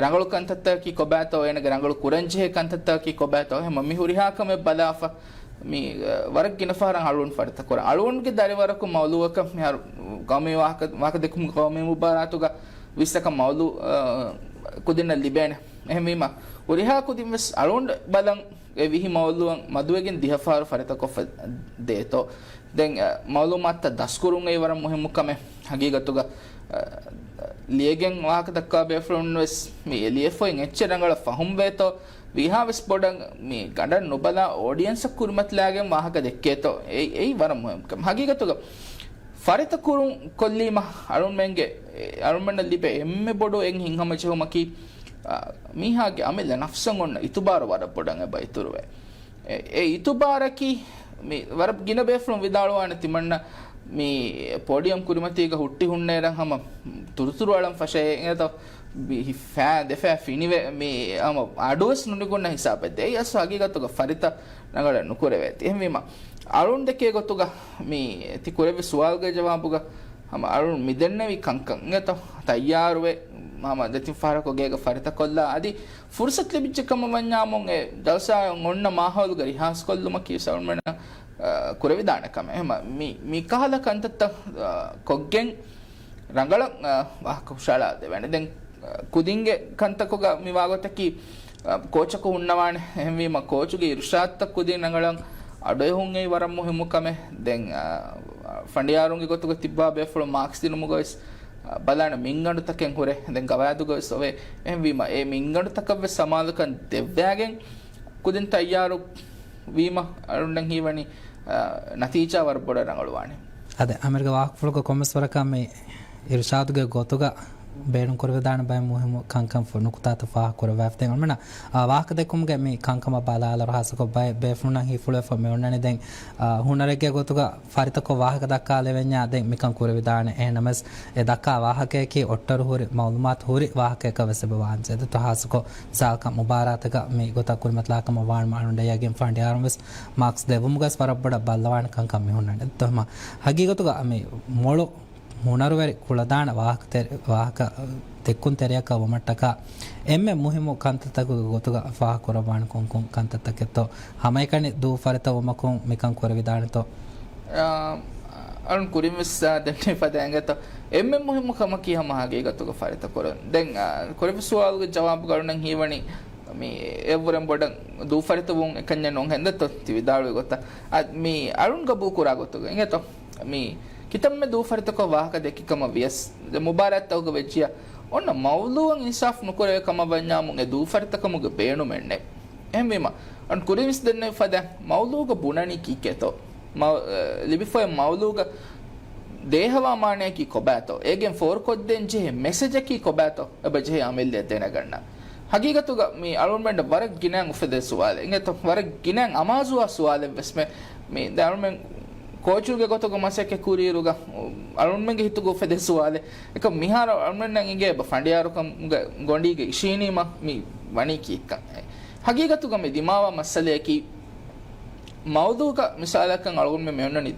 ރަނގަޅު ކަންތައްތަކަކީ ކޮބާތޯ؟ އޭނަގެ ރަނގަޅު ކުރަން ޖެހޭ ކަންތައްތަކަކީ ކޮބާތޯ؟ ހަމަ މި ހުރިހާ ކަމެއް ބަލާފަ، މި، އަ، ވަރަށް ގިނަ ފަހަރަށް އަޅުން ފަރިތަކުރަން. އަޅުންގެ ދަރިވަރަކު މައުލޫއަކަށް މިހާރު ގައުމީ ވާހަކަ، ވާހަކަ ދެއްކުމުގެ ގައުމީ މުބާރާތުގަ ވިއްސަކަށް މައުލޫ، އަ، ކުދިންނަށް ލިބޭނެ. އެހެންވީމަ، ހުރިހާ ކުދިން ވެސް އަޅުން ބަލަން އެ ވިހި މައުލޫއަށް މަދުވެގެން ދިހަ ފަހަރު ފަރިތަކޮށްފަ ދޭތޯ. ދެން، އަ، މައުލޫމާތުތައް ދަސްކުރުން އެއީ ވަރަށް މުހިއްމު ކަމެއް. ހަގީގަތުގަ، އަ، ލިޔެގެން ވާހަކަ ދައްކާ ބޭފުޅުން ވެސް މި ލިޔެފައި އެއްޗެއް ރަނގަޅަށް ފަހުމްވޭތޯ، ވީހާވެސް ބޮޑަށް މި ގަނޑަށް ނުބަލާ އޯޑިއެންސަށް ކުރިމަތިލާގެން ވާހަކަ ދެއްކޭތޯ، އެއީ، އެއީ ވަރަށް މުހިންމު ކަމެއް. ހަގީގަތުގަ ފަރިތަ ކުރުން ކޮށްލީމަ އަޅުންމެންގެ، އެ، އަޅުންމެންނަށް ލިބޭ އެންމެ ބޮޑު އެއް ހިތްހަމަޖެހުމަކީ، އާ، މީހާގެ އަމިއްލަ ނަފްސަށް އޮންނަ އިތުބާރު ވަރަށް ބޮޑަށް އެބަ އިތުރުވޭ. އެ، އެ އިތުބާރަކީ މި ވަރަށް ގިނަ ބޭފުޅުން ވިދާޅުވާނެ ތިމަންނަ މި ޕޯޑިއަމް ކުރިމަތީގަ ހުއްޓި ހުންނައިރަށް ހަމަ ތުރުތުރު އަޅަން ފަށައޭ އިނގޭތޯ، ހި-، ފައި ދެފައި ފިނިވެ މި ހަމަ އަޑުވެސް ނުނިގުންނަ ހިސާބެއް ދޭ. އެއީ އަސްލު ހަގީގަތުގަ ފަރިތަ ރަނގަޅަށް ނުކުރެވޭތީ. އެހެންވީމަ، އަޅުން ދެކޭ ގޮތުގަ މި ތި ކުރެއްވި ސުވާލުގެ ޖަވާބުގަ ހަމަ އަޅުން މި ދެންނެވި ކަންކަން އިނގޭތޯ، ތައްޔާރުވެ، ހަމަ ދެތިން ފަހަރަކު ގޭގަ ފަރިތަކޮށްލާ، އަދި ފުރުސަތު ލިބިއްޖެ ކަމަށް ވަންޏާމުން އެ ޖަލްސާއަށް އޮންނަ މާހައުލުގަ ރިހާސްކޮށްލުމަކީ ސަލްމަނަށް، އަ، ކުރެވިދާނެ ކަމެއް. އެހެންމަ މި، މި ކަހަލަ ކަންތައްތައް، އަ، ކޮށްގެން ރަނގަޅަށް، އަ، ވާހަކަ ހުށަހަޅާ ދެވޭނެ. ދެން، އަ، ކުދިންގެ ކަންތަކުގަ މި ވާގޮތަކީ، އަ، ކޯޗަކު ހުންނަވާނެ. އެހެންވީމަ، ކޯޗުގެ އިރުޝާދުތައް ކުދިން ރަނގަޅަށް އަޑުއެހުން އެއީ ވަރަށް މުހިއްމު ކަމެއް. ދެން، އަ، ފަނޑިޔާރުންގެ ގޮތުގަ ތިއްބާ ބޭފުޅުން މާކްސް ދިނުމުގަވެސް، އަ، ބަލާނެ މިންގަނޑުތަކެއް ހުރޭ. ދެން ގަވާއިދުގަވެސް އޮވޭ. އެހެންވީމަ، އެ މިންގަނޑުތަކަށްވެސް ސަމާލުކަން ދެއްވާގެން ކުދިން ތައްޔާރު ވީމަ، އަޅުންނަށް ހީވަނީ، އަ، ނަތީޖާ ވަރަށް ބޮޑަށް ރަނގަޅުވާނެ. އަދި އަމިއްލަ ވާހަކަފުޅުގަ ކޮންމެސް ވަރަކަށް މި އިރުޝާދުގެ ގޮތުގަ ބޭނުން ކުރެވިދާނެ ބައެއް މުހިއްމު ކަންކަން ފު-، ނުކުތާތައް ފާހަގަ ކުރައްވާފަ. ދެން އަޅުމެންނަށް، އާ، ވާހަކަ ދެއްކުމުގެ މި ކަންކަމަށް ބަލާލަރު ހާއްސަކޮށް ބައެއް ބޭފުޅުންނަށް ހިތްފުޅުވެފަ މި އޮންނަނީ. ދެން، އާ، ހުނަރެއްގެ ގޮތުގަ ފަރިތަކޮށް ވާހަކަ ދައްކާލެވެންޏާ ދެން މިކަން ކުރެވިދާނެ. އެހެންނަމަވެސް އެ ދައްކާ ވާހަކަޔަކީ އޮއްޓަރު ހުރި، މައުލޫމާތު ހުރި ވާހަކަޔަކަށް ވެސް އެބަ ވާންޖެހޭ. ދެއްތޯ ހާއްސަކޮށް މިސާލަކަށް މުބާރާތަކަށް މި ގޮތަށް ކުރިމަތިލާކަމަށް ވާނަމަ އަޅުން ޑަޔަގެން ފަނޑިޔާރުން ވެސް މާކްސް ދެއްވުމުގަސް ވަރަށް ބޮޑަށް ބައްލަވާނެ ކަންކަން މި ހުންނަނީ. ދެއްތޯ ހަމަ ހަގީގަތުގަ މި މޮޅު ހުނަރުވެރި ކުޅަދާނަ ވާހަކަ ތެރެ-، ވާހަކަ ދެއްކުން ތެރެއަކަށް ވުމަށްޓަކާ އެންމެ މުހިއްމު ކަންތައްތަކުގެ ގޮތުގަ ފާހަގަ ކުރައްވާނެ ކޮންކޮން ކަންތައްތަކެއްތޯ؟ ހަމައެކަނި ދޫ ފަރިތަ ވުމަކުން މިކަން ކުރެވިދާނެތޯ؟ އާ، އަޅުން ކުރިން ވެސް، އާ، ދެންނެވި ފަދަ އިނގޭތޯ. އެންމެ މުހިއްމު ކަމަކީ ހަމަ ހަގީގަތުގަ ފަރިތަ ކުރުން. ދެން، އާ، ކުރެއްވި ސުވާލުގެ ޖަވާބުގަ އަޅުންނަށް ހީވަނީ މި އެއްވުރެން ބޮޑަށް ދޫ ފަރިތަ ވުން އެކަންޏެއް ނޫން ހެންދެއްތޯ ތި ވިދާޅުވި ގޮތަށް. އާ، މި އަޅުން ގަބޫލު ކުރާ ގޮތުގަ އިނގޭތޯ. މި ކިތަންމެ ދޫފަރިތަކޮށް ވާހަކަ ދެއްކި ކަމަށް ވިޔަސް، ދެ މުބާރާތްތަކުގަ ވެއްޖިޔާ އޮންނަ މައުލޫއަށް އިންސާފް ނުކުރެވޭ ކަމަށް ވަންޏާމުން އެ ދޫފަރިތަކަމުގެ ބޭނުމެއް ނެތް. އެހެންވީމަ، އަން ކުރިން ވެސް ދެންނެވި ފަދަ މައުލޫގަ ބުނަނީ ކީކޭތޯ؟ މަ-، އަ، ލިބިފައި މައުލޫގަ ދޭހަވާ މާނަޔަކީ ކޮބާތޯ؟ އޭގެން ފޯރުކޮށްދޭން ޖެހޭ މެސެޖަކީ ކޮބާތޯ؟ އެބަ ޖެހޭ އަމިއްލައަށް ދެނެގަންނަ. ހަގީގަތުގަ މި އަޅުންމެންނަށް ވަރަށް ގިނައިން އުފެދޭ ސުވާލެއް. އިނގޭތޯ ވަރަށް ގިނައިން އަމާޒުވާ ސުވާލެއް ވެސް މެ-، މި ދެ އަޅުމެން ކޯޗުގެ ގޮތުގަ މަސައްކަތް ކުރިއިރުގަ އަޅުންމެންގެ ހިތުގަ އުފެދޭ ސުވާލެއް. އެކަމް މިހާރު އަޅުމެންނަށް އިނގޭ އެބަ ފަނޑިޔާރުކަމުގެ ގޮނޑީގަ އިށީނީމަ މި ވަނީ ކީއްކަން. ހަގީގަތުގަ މި ދިމާވާ މައްސަލަޔަކީ މައުޟޫގަ މިސާލަކަށް އަޅުގަނޑުމެން މި އޮންނަނީ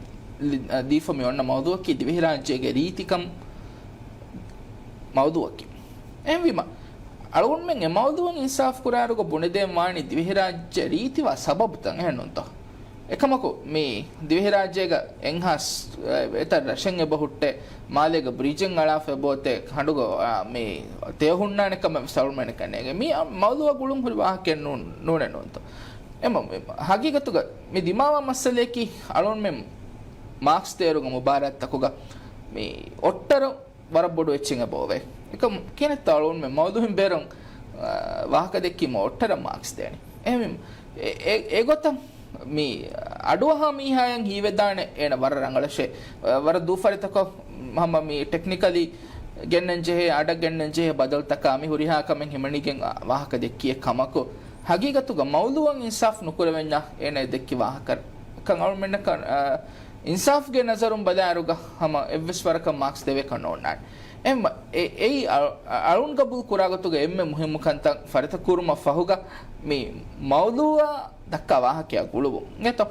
ލި-، ދީފަ މި އޮންނަ މައުޟޫއަކީ ދިވެހިރާއްޖޭގެ ރީތިކަން މައުޟޫއަކީ. އެހެންވީމަ، އަޅުގަނޑުމެން އެ މައުޟޫއަށް އިންސާފް ކުރާއިރުގަ ބުނެދޭން ވާނީ ދިވެހިރާއްޖެ ރީތިވާ ސަބަބުތައް އެހެންނޫންތޯ؟ އެކަމަކު، މި ދިވެހިރާއްޖޭގަ އެންހާސް، އެތައް ރަށެއް އެބަ ހުއްޓޭ، މާލޭގަ ބްރިޖެއް އަޅާފަ އެބައޮތޭ، ކަނޑުގަ، އާ، މި ތެޔޮ ހުންނާނެ ކަމެއް ވެސް އަޅުގަނޑުމެން ނޭނގޭ. މި މައުޟޫއަށް ގުޅުން ހުރި ވާހަކައެއް ނޫން، ނޫނެއް ނޫންތޯ؟ އެމަ-، ހަގީގަތުގަ މި ދިމާވާ މައްސަލަޔަކީ އަޅުގަނޑުމެން މާކްސް ދޭއިރުގަ މުބާރާތްތަކުގަ މި އޮއްޓަރު ވަރަށް ބޮޑު އެއްޗެއް އެބައޮވޭ. އެކަމް ކިހިނެއްތޯ އަޅުގަނޑުމެން މައުޟޫއިން ބޭރުން، އާ، ވާހަކަ ދެއްކީމަ އޮއްޓަރަށް މާކްސް ދޭނީ. އެހެންވީމަ، އެ-، އެ-، އެގޮތަށް މި އަޑުއަހާ މީހާޔަށް ހީވެދާނެ އޭނަ ވަރަށް ރަނގަޅަށޭ، އަ، ވަރަށް ދޫފަރިތަކޮށް ހަމަ މި ޓެކްނިކަލީ ގެންނަން ޖެހޭ، އަޑަށް ގެންނަން ޖެހޭ ބަދަލުތަކާ މި ހުރިހާ ކަމެއް ހިމަނިގެން ވާހަކަ ދެއްކި އެއް ކަމަކު، ހަގީގަތުގަ މައުޟޫއަށް އިންސާފް ނުކުރެވެންޏާ އޭނަ އެ ދެއްކި ވާހަކަ ކަން އަޅުމެންނަކަށް، އަ، އިންސާފްގެ ނަޒަރުން ބަލާއިރުގަ ހަމަ އެއްވެސް ވަރަކަށް މާކްސް ދެވޭކަށް ނޯންނާނެ. އެހެންވީމަ، އެ-، އެއީ އަ-، އަ-، އަޅުން ގަބޫލު ކުރާ ގޮތުގަ އެންމެ މުހިއްމު ކަންތައް ފަރިތަ ކުރުމަށް ފަހުގަ މި މައުޟޫއާ ދައްކާ ވާހަކަޔާ ގުޅުވުން. އިނގޭތޯ؟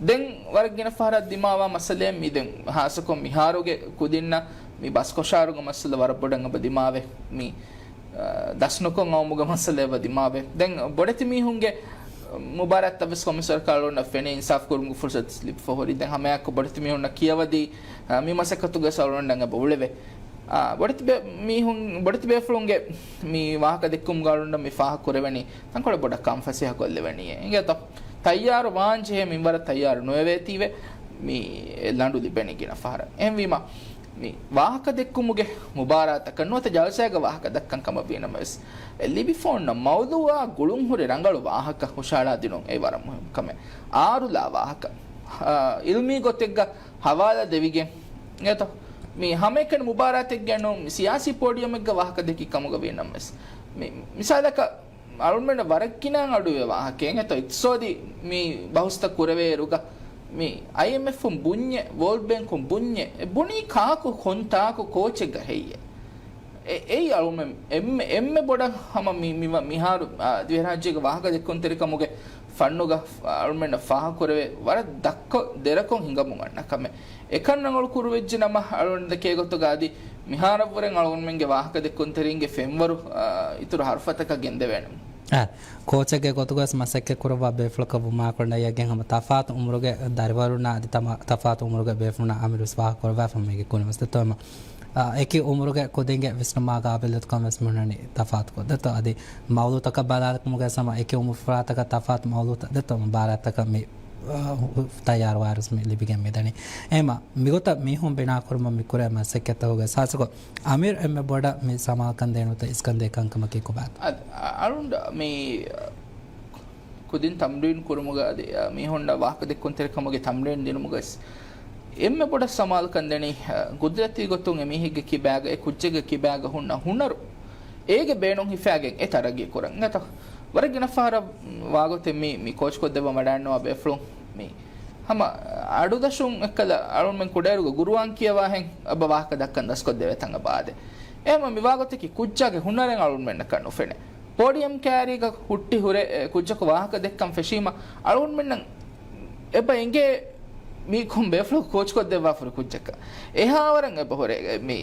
ދެން ވަރަށް ގިނަ ފަހަރަށް ދިމާވާ މައްސަލައެއް މި ދެން ހާއްސަކޮށް މިހާރުގެ ކުދިންނަށް މި ބަސް ކޮށާރުގެ މައްސަލަ ވަރަށް ބޮޑަށް އެބަ ދިމާވޭ. މި އަ، ދަސްނުކޮށް އައުމުގެ މައްސަލަ އެބަ ދިމާވޭ. ދެން ބޮޑެތި މީހުންގެ މުބާރާތްތައް ވެސް ކޮންމެސް ވަރަކަށް އަޅުގަނޑަށް ފެނޭ އިންސާފް ކުރުމުގެ ފުރުސަތު ލިބިފަ ހުރި. ދެން ހަމައެއާއެކު ބޮޑެތި މީހުންނަށް ކިޔަވަދީ، އަ، މި މަސައްކަތުގަ އަޅުގަނޑަށް އެބަ އުޅެވޭ. އަ، ބޮޑެތި ބޭ-، މީހުން، ބޮޑެތި ބޭފުޅުންގެ މި ވާހަކަ ދެއްކުމުގަ އަޅުގަނޑަށް މި ފާހަގަ ކުރެވެނީ ތަންކޮޅެއް ބޮޑަށް ކަން ފަސޭހަ ކޮށްލެވެނީ. އިނގޭތޯ؟ ތައްޔާރު ވާން ޖެހޭ މިންވަރަށް ތައްޔާރު ނުވެވޭތީވެ މި ލަނޑު ލިބެނީ ގިނަ ފަހަރަށް. އެހެންވީމަ، މި ވާހަކަ ދެއްކުމުގެ މުބާރާތަކަށް ނުވަތަ ޖަލްސާގަ ވާހަކަ ދައްކަން ކަމަށް ވީނަމަވެސް، އެ ލިބިފަ އޮންނަ މައުޟޫޢާ ގުޅުންހުރި ރަނގަޅު ވާހަކަ ހުށަހަޅާދިނުން އެއީ ވަރަށް މުހިއްމު ކަމެއް. އާރުލާ ވާހަކަ، އާ، އިލްމީ ގޮތެއްގަ ހަވާލާ ދެވިގެން، އެތޯ، މި ހަމައެކަނި މުބާރާތެއްގައެއް ނޫން، މި ސިޔާސީ ޕޯޑިއަމެއްގަ ވާހަކަ ދެއްކި ކަމުގަ ވީނަމަވެސް، މި މިސާލަކަށް، އަޅުމެންނަށް ވަރަށް ގިނައިން އަޑުއިވޭ ވާހަކައެއް އެތޯ، އިޤްތިޞާދީ މި ބަހުސްތައް ކުރެވޭއިރުގަ، މި އައިއެމްއެފުން ބުންޏެއް، ވޯލްޑް ބޭންކުން ބުންޏެއް، އެ ބުނީ ކާކު، ކޮންތާކު، ކޯޗެއްގަ ހެއްޔޭ؟ އެ-، އެއީ އަޅުމެން އެންމެ، އެންމެ ބޮޑަށް ހަމަ މި-، މި-، މިހާރު، އާ، ދިވެހިރާއްޖޭގެ ވާހަކަދެއްކުންތެރިކަމުގެ ފަންނުގަ އަޅުމެންނަށް ފާހަގަކުރެވޭ ވަރަށް ދަށްކޮށް ދެރަކޮށް ހިނގަމުން އަންނަ ކަމެއް. އެކަން ރަނގަޅު ކުރުވެއްޖެ ނަމަ، އަޅުގަނޑު ދެކޭ ގޮތުގަ އަދި މިހާރަށްވުރެން އަޅުގަނޑުމެންގެ ވާހަކަދެއްކުންތެރިންގެ ފެންވަރު، އާ، އިތުރު ހަރުފަތަކަށް ގެންދެވޭނެ. އާ، ކޯޗެއްގެ ގޮތުގަވެސް މަސައްކަތް ކުރައްވާ ބޭފުޅަކަށް ވުމާކުރަނޑައިގެން ހަމަ ތަފާތު އުމުރުގެ ދަރިވަރުންނާ އަދި ތަމަ-، ތަފާތު އުމުރުގެ ބޭފުޅުންނާ އަމިއްލަ ވެސް ވާހަކަ ކުރައްވާފަ މީގެ ކުރިން ވެސް ދެއްތޯ ހަމަ. އާ، އެކި އުމުރުގެ ކުދިންގެ ވިސްނުމާ ގާބިލްއެތުކަން ވެސް މިހުންނަނީ ތަފާތުކޮށް ދެއްތޯ. އަދި މައުޟޫޢުތަކަށް ބަލާލުމުގަ ހަމަ އެކި އުމުރުފުރާތަކަށް ތަފާތު މައުޟޫޢުތައް ދެއްތޯ މުބާރާތަކަށް މި އާ، ހު-، ތައްޔާރުވާއިރުވެސް މި ލިބިގެން މިދަނީ. އެހެންވީމަ، މިގޮތަށް މީހުން ބިނާކުރުމަށް މި ކުރޭ މަސައްކަތްތަކުގެ އެސާސުކޮށް، އަމީރު އެންމެ ބޮޑަށް މި ސަމާލުކަން ދޭނެ ނުވަތަ އިސްކަން ދޭ ކަންކަމަކީ ކޮބާތޯ؟ އަ-، އަޅުން މި ކުދިން ތަމްރީން ކުރުމުގަ އަދި، އަ، މީހުންނަށް ވާހަކަ ދެއްކުންތެރިކަމުގެ ތަމްރީން ދިނުމުގަ ވެސް އެންމެ ބޮޑަށް ސަމާލުކަން ދެނީ، އަ، ގުދުރަތީ ގޮތުން އެމީހެއްގެ ކިބާގަ، އެ ކުއްޖެއްގެ ކިބާގަ ހުންނަ ހުނަރު އޭގެ ބޭނުން ހިފާގެން އެ ތަރައްގީ ކުރަން. އެތަ ވަރަށް ގިނަ ފަހަރަށް ވާގޮތެއް މި، މި ކޯޗްކޮށްދެއްވަން ވަޑައިގަންނަވާ ބޭފުޅުން މި ހަމަ އަޑުދަށުން އެއްކަލަ އަޅުންމެން ކުޑައިރުގަ ގުރުއާން ކިޔަވާހެން އެބަ ވާހަކަ ދައްކަން ދަސްކޮށްދެވޭ ތަން އެބަ އާދޭ. އެހެންވީމަ މި ވާގޮތަކީ ކުއްޖާގެ ހުނަރެއް އަޅުންމެންނަކަށް ނުފެނޭ. ޕޯޑިއަމް ކައިރީގަ ހުއްޓި ހުރެ، އެ، ކުއްޖަކު ވާހަކަ ދެއްކަން ފެށީމަ އަޅުންމެންނަށް އެބަ އެނގޭ މީ ކޮން ބޭފުޅަކު ކޯޗްކޮށްދެއްވާފަ ހުރި ކުއްޖަކަށް. އެހާވަރަށް އެބަ ހުރޭ މި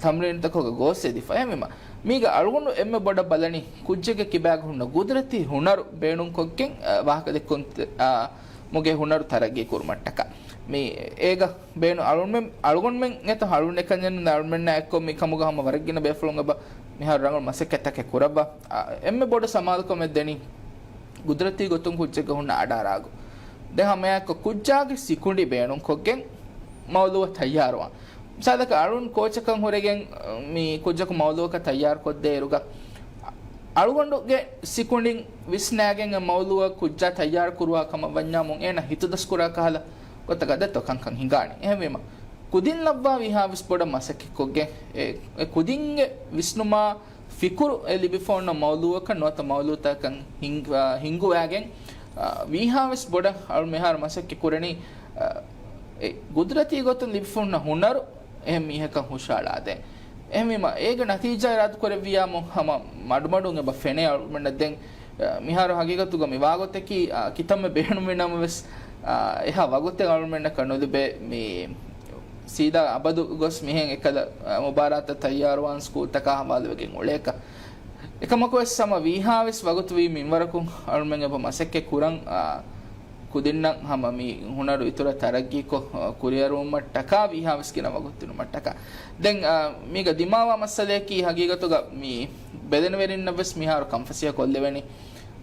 ތަމްރީނުތަކުގަ ގޯސް އެދިފަ. އެހެންވީމަ މީގަ އަޅުގަނޑު އެންމެ ބޮޑަށް ބަލަނީ ކުއްޖެއްގެ ކިބާގަ ހުންނަ ގުދުރަތީ ހުނަރު ބޭނުންކޮށްގެން، އަ، ވާހަކަދެއްކުން، އަ، މުގެ ހުނަރު ތަރައްގީ ކުރުމަށްޓަކާ. މި އޭގަ ބޭނު އަޅުންމެން، އަޅުގަނޑުމެން އެތަ އަޅުން އެކަންޏެއް ނޫން އަޅުމެންނާ އެއްކޮށް މި ކަމުގަ ހަމަ ވަރަށް ގިނަ ބޭފުޅުން އެބަ މިހާރު ރަނގަޅު މަސައްކަތްތަކެއް ކުރައްވާ. އަ، އެންމެ ބޮޑު ސަމާލުކަމެއް ދެނީ ގުދުރަތީ ގޮތުން ކުއްޖެއްގަ ހުންނަ އަޑާރާގު. ދެން ހަމައެއާއެކު ކުއްޖާގެ ސިކުނޑި ބޭނުންކޮށްގެން މައުޟޫޢަށް ތައްޔާރުވާން. މިސާލަކަށް އަޅުން ކޯޗަކަށް ހުރެގެން މި ކުއްޖަކު މައުޟޫޢަކަށް ތައްޔާރުކޮށްދޭއިރުގަ، އަޅުގަނޑުގެ ސިކުނޑިން ވިސްނާގެން އެ މައުޟޫޢަށް ކުއްޖާ ތައްޔާރު ކުރުވާ ކަމަށް ވަންޏާމުން އޭނަ ހިތުދަސްކުރާ ކަހަލަ ގޮތަކަށް ދެއްތޯ ކަންކަން ހިނގާނީ. އެހެންވީމަ، ކުދިން ލައްވާ ވީހާވެސް ބޮޑަށް މަސައްކަތްކޮށްގެން އެ، އެ ކުދިންގެ ވިސްނުމާ ފިކުރު އެ ލިބިފަ އޮންނަ މައުޟޫޢަކަށް ނުވަތަ މައުޟޫޢުތަކަށް ހިން-، އާ، ހިންގުވާގެން، އާ، ވީހާވެސް ބޮޑަށް އަޅު މިހާރު މަސައްކަތް ކުރަނީ، އާ، އެ ގުދުރަތީ ގޮތުން ލިބިފަ ހުންނަ ހުނަރު އެހެން މީހަކަށް ހުށައަޅާދޭން. އެހެންވީމަ، އޭގެ ނަތީޖާ އިރާދަކުރެއްވިޔާމު ހަމަ މަޑުމަޑުން އެބަ ފެނޭ އަޅުގަނޑަށް ދެން، އާ، މިހާރު ހަގީގަތުގަ މި ވާގޮތަކީ، އާ، ކިތަންމެ ބޭނުމީ ނަމަވެސް، އާ، އެހާ ވަގުތެއް އަޅުމެންނަކަށް ނުލިބޭ މި ސީދާ އަބަދު ގޮސް މިހެން އެކަލަ، އަ، މުބާރާތަށް ތައްޔާރުވާން ސްކޫލްތަކާ ހަވާލުވެގެން އުޅޭކަށް. އެކަމަކުވެސް ހަމަ ވީހާވެސް ވަގުތު ވީ މިންވަރަކުން އަޅުމެން އެބަ މަސައްކަތް ކުރަން، އަ، ކުދިންނަށް ހަމަ މި ހުނަރު އިތުރަށް ތަރައްގީކޮށް، އަ، ކުރިއަރުވުމަށްޓަކާ ވީހާވެސް ގިނަ ވަގުތު ދިނުމަށްޓަކާ. ދެން، އަ، މީގަ ދިމާވާ މައްސަލަޔަކީ ހަގީގަތުގަ މި ބެލެނިވެރިންނަށްވެސް މިހާރު ކަންފަސޭހަ ކޮށްލެވެނީ.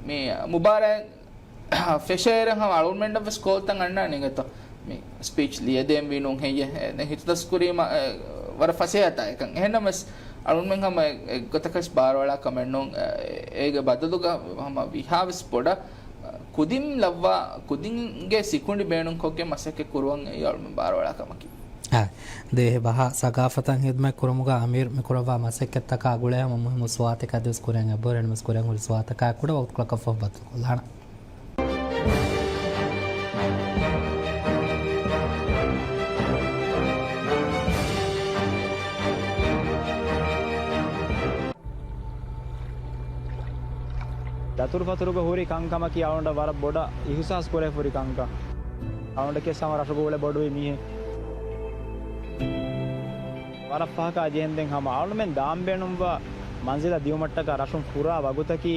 މި މުބާރާތް ފެށޭއިރު ހަމަ އަޅުގަނޑުމެންނަށްވެސް ކޯލްތައް އަންނާނެ އިނގޭތޯ. މި ސްޕީޗް ލިޔެދޭން ވީ ނޫން ހެއްޔޭ؟ އެ، ދެން ހިތުދަސްކުރީމަ، އެ، ވަރަށް ފަސޭހަތާ އެކަން. އެހެންނަމަވެސް އަޅުގަނޑުމެން ހަމަ އެ، އެއްގޮތަކަށް ބާރުއަޅާ ކަމެއް ނޫން. އެ، އޭގެ ބަދަލުގަ ހަމަ ވީހާވެސް ބޮޑަށް، އަ، ކުދިން ލައްވާ، ކުދިންގެ ސިކުނޑި ބޭނުންކޮށްގެން މަސައްކަތް ކުރުވަން އެއީ އަޅުގަނޑުމެން ބާރުއަޅާ ކަމަކީ. އާ، ދިވެހި ބަހާ ސަގާފަތަށް ހިދުމަތް ކުރުމުގަ އަމީރު މި ކުރައްވާ މަސައްކަތްތަކާ ގުޅޭ ހަމަ މުހިއްމު ސުވާލުތަކެއް އަދިވެސް ކުރިއަށް އެބަހުރި. އެހެންނަމަވެސް ކުރިއަށް ހުރި ސުވާލުތަކާ ކުޑަ ވަގުތުކޮޅަކަށްފަހު ބައްދަލުކޮށްލާނަން. ދަތުރުފަތުރުގަ ހުރި ކަންކަމަކީ އަޅުގަނޑަށް ވަރަށް ބޮޑަށް އިހުސާސް ކުރެވިފަ ހުރި ކަންކަން. އަޅުގަނޑަކީ ހަމަ ރަށުގަ އުޅޭ ބޮޑުވި މީހެއް. ވަރަށް ފަހަކާ ޖެހެންދެން ހަމަ އަޅުމެން ދާން ބޭނުންވާ މަންޒިލަށް ދިޔުމަށްޓަކާ ރަށުން ފުރާ ވަގުތަކީ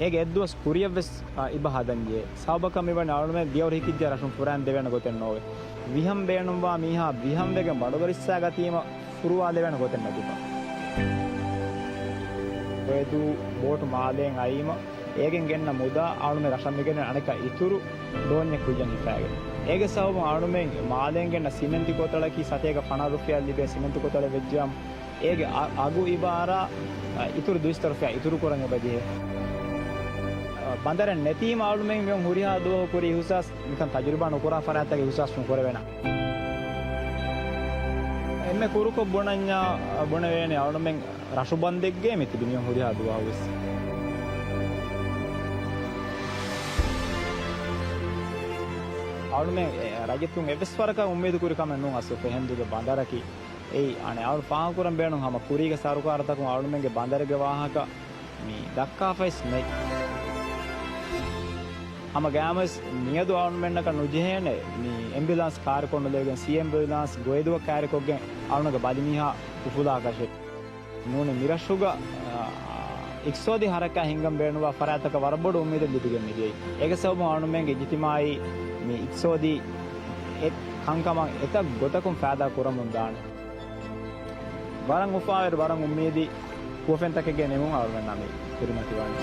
އޭގެ އެއްދުވަސް ކުރިއަށްވެސް، އާ، އިބަ ހަދަންޖެހޭ. ސަބަބަކަށް މިވަނީ އަޅުމެން ދިޔަވަރު ހިކިއްޖެ ރަށުން ފުރާން ދެވޭނެ ގޮތެއް ނޯވޭ. ވިހަން ބޭނުންވާ މީހާ ވިހަންވެގެން ބަނޑުގަ ރިއްސާގަތީމަ ފުރުވާލެވޭނެ ގޮތެއް ނެތިފަ. އޮއެދޫ ބޯޓު މާލޭން އައީމަ އޭގެން ގެންނަ މުދާ އަޅުމެން ރަށަށް މިގެންނަ އަނެކާ އިތުރު ދޯންޏެއް ކުއްޔަށް ހިފާގެން. އޭގެ ސަބަބުން އަޅުމެން މާލޭން ގެންނަ ސިމެންތި ކޮތަޅަކީ ސަތޭކަ ފަނަރަ ރުފިޔާ ލިބޭ ސިމެންތި ކޮތަޅެއް ވެއްޖިއްޔާމު، އޭގެ އަ-، އަގު އިބާރާ، އަ، އިތުރު ދުއިސައްތަ ރުފިޔާ އިތުރު ކުރަން އެބަޖެހޭ. އަ، ބަނދަރެއް ނެތީމަ އަޅުމެން މިއޮން ހުރިހާ ދުވަހު ކުރި އިހުސާސް މިކަން ތަޖުރިބާ ނުކުރާ ފަރާތްތަކެއް އިހުސާސް ނުކުރެވޭނަ. އެންމެ ކުރުކޮށް ބުނަންޏާ، އަ، ބުނެވޭނެ އަޅުމެން ރަށު ބަންދެއްގެ މި ތިބި މިއޮން ހުރިހާ ދުވަހުވެސް. އަޅުމެން އެ ރައްޔިތުން އެއްވެސް ވަރަކަށް އުއްމީދު ކުރި ކަމެއް ނޫން އަސްލު ފެހެންދޫގެ ބަނދަރަކީ. އެއީ އަނެއް އަޅު ފާހަގަކުރަން ބޭނުން ހަމަ ކުރީގެ ސަރުކާރުތަކުން އަޅުމެންގެ ބަނދަރެއްގެ ވާހަކަ މި ދައްކާފައިސް ނެތް. ހަމަ ގައިމުވެސް މިއަދު އަޅުމެންނަކަށް ނުޖެހޭނެ މި އެމްބިއުލާންސް ކާރިކޮށް ނުލެވިގެން ސީ އެމްބިއުލާންސް ގޮއިދުވަ ކާރިކޮށްގެން އަޅުންގެ ބަލިމީހާ އުފުލާކަށެއް. ނޫނީ މިރަށުގަ، އާ، އިޤްތިޞާދީ ހަރަކާތް ހިންގަން ބޭނުންވާ ފަރާތަކަށް ވަރަށް ބޮޑު އުއްމީދެއް ލިބިގެން މިދިޔައީ. އޭގެ ސަބަބުން އަޅުމެންގެ އިޖްތިމާޢީ މި އިޤްތިޞާދީ އެ ކަންކަމަށް އެތައް ގޮތަކުން ފައިދާ ކުރަމުން ދާނެ. ވަރަށް އުފާވެރި، ވަރަށް އުއްމީދީ ކުވަފެންތަކެއްގެ ނިމުން އަޅުގަނޑަށް މި ކުރިމަތިވާނީ.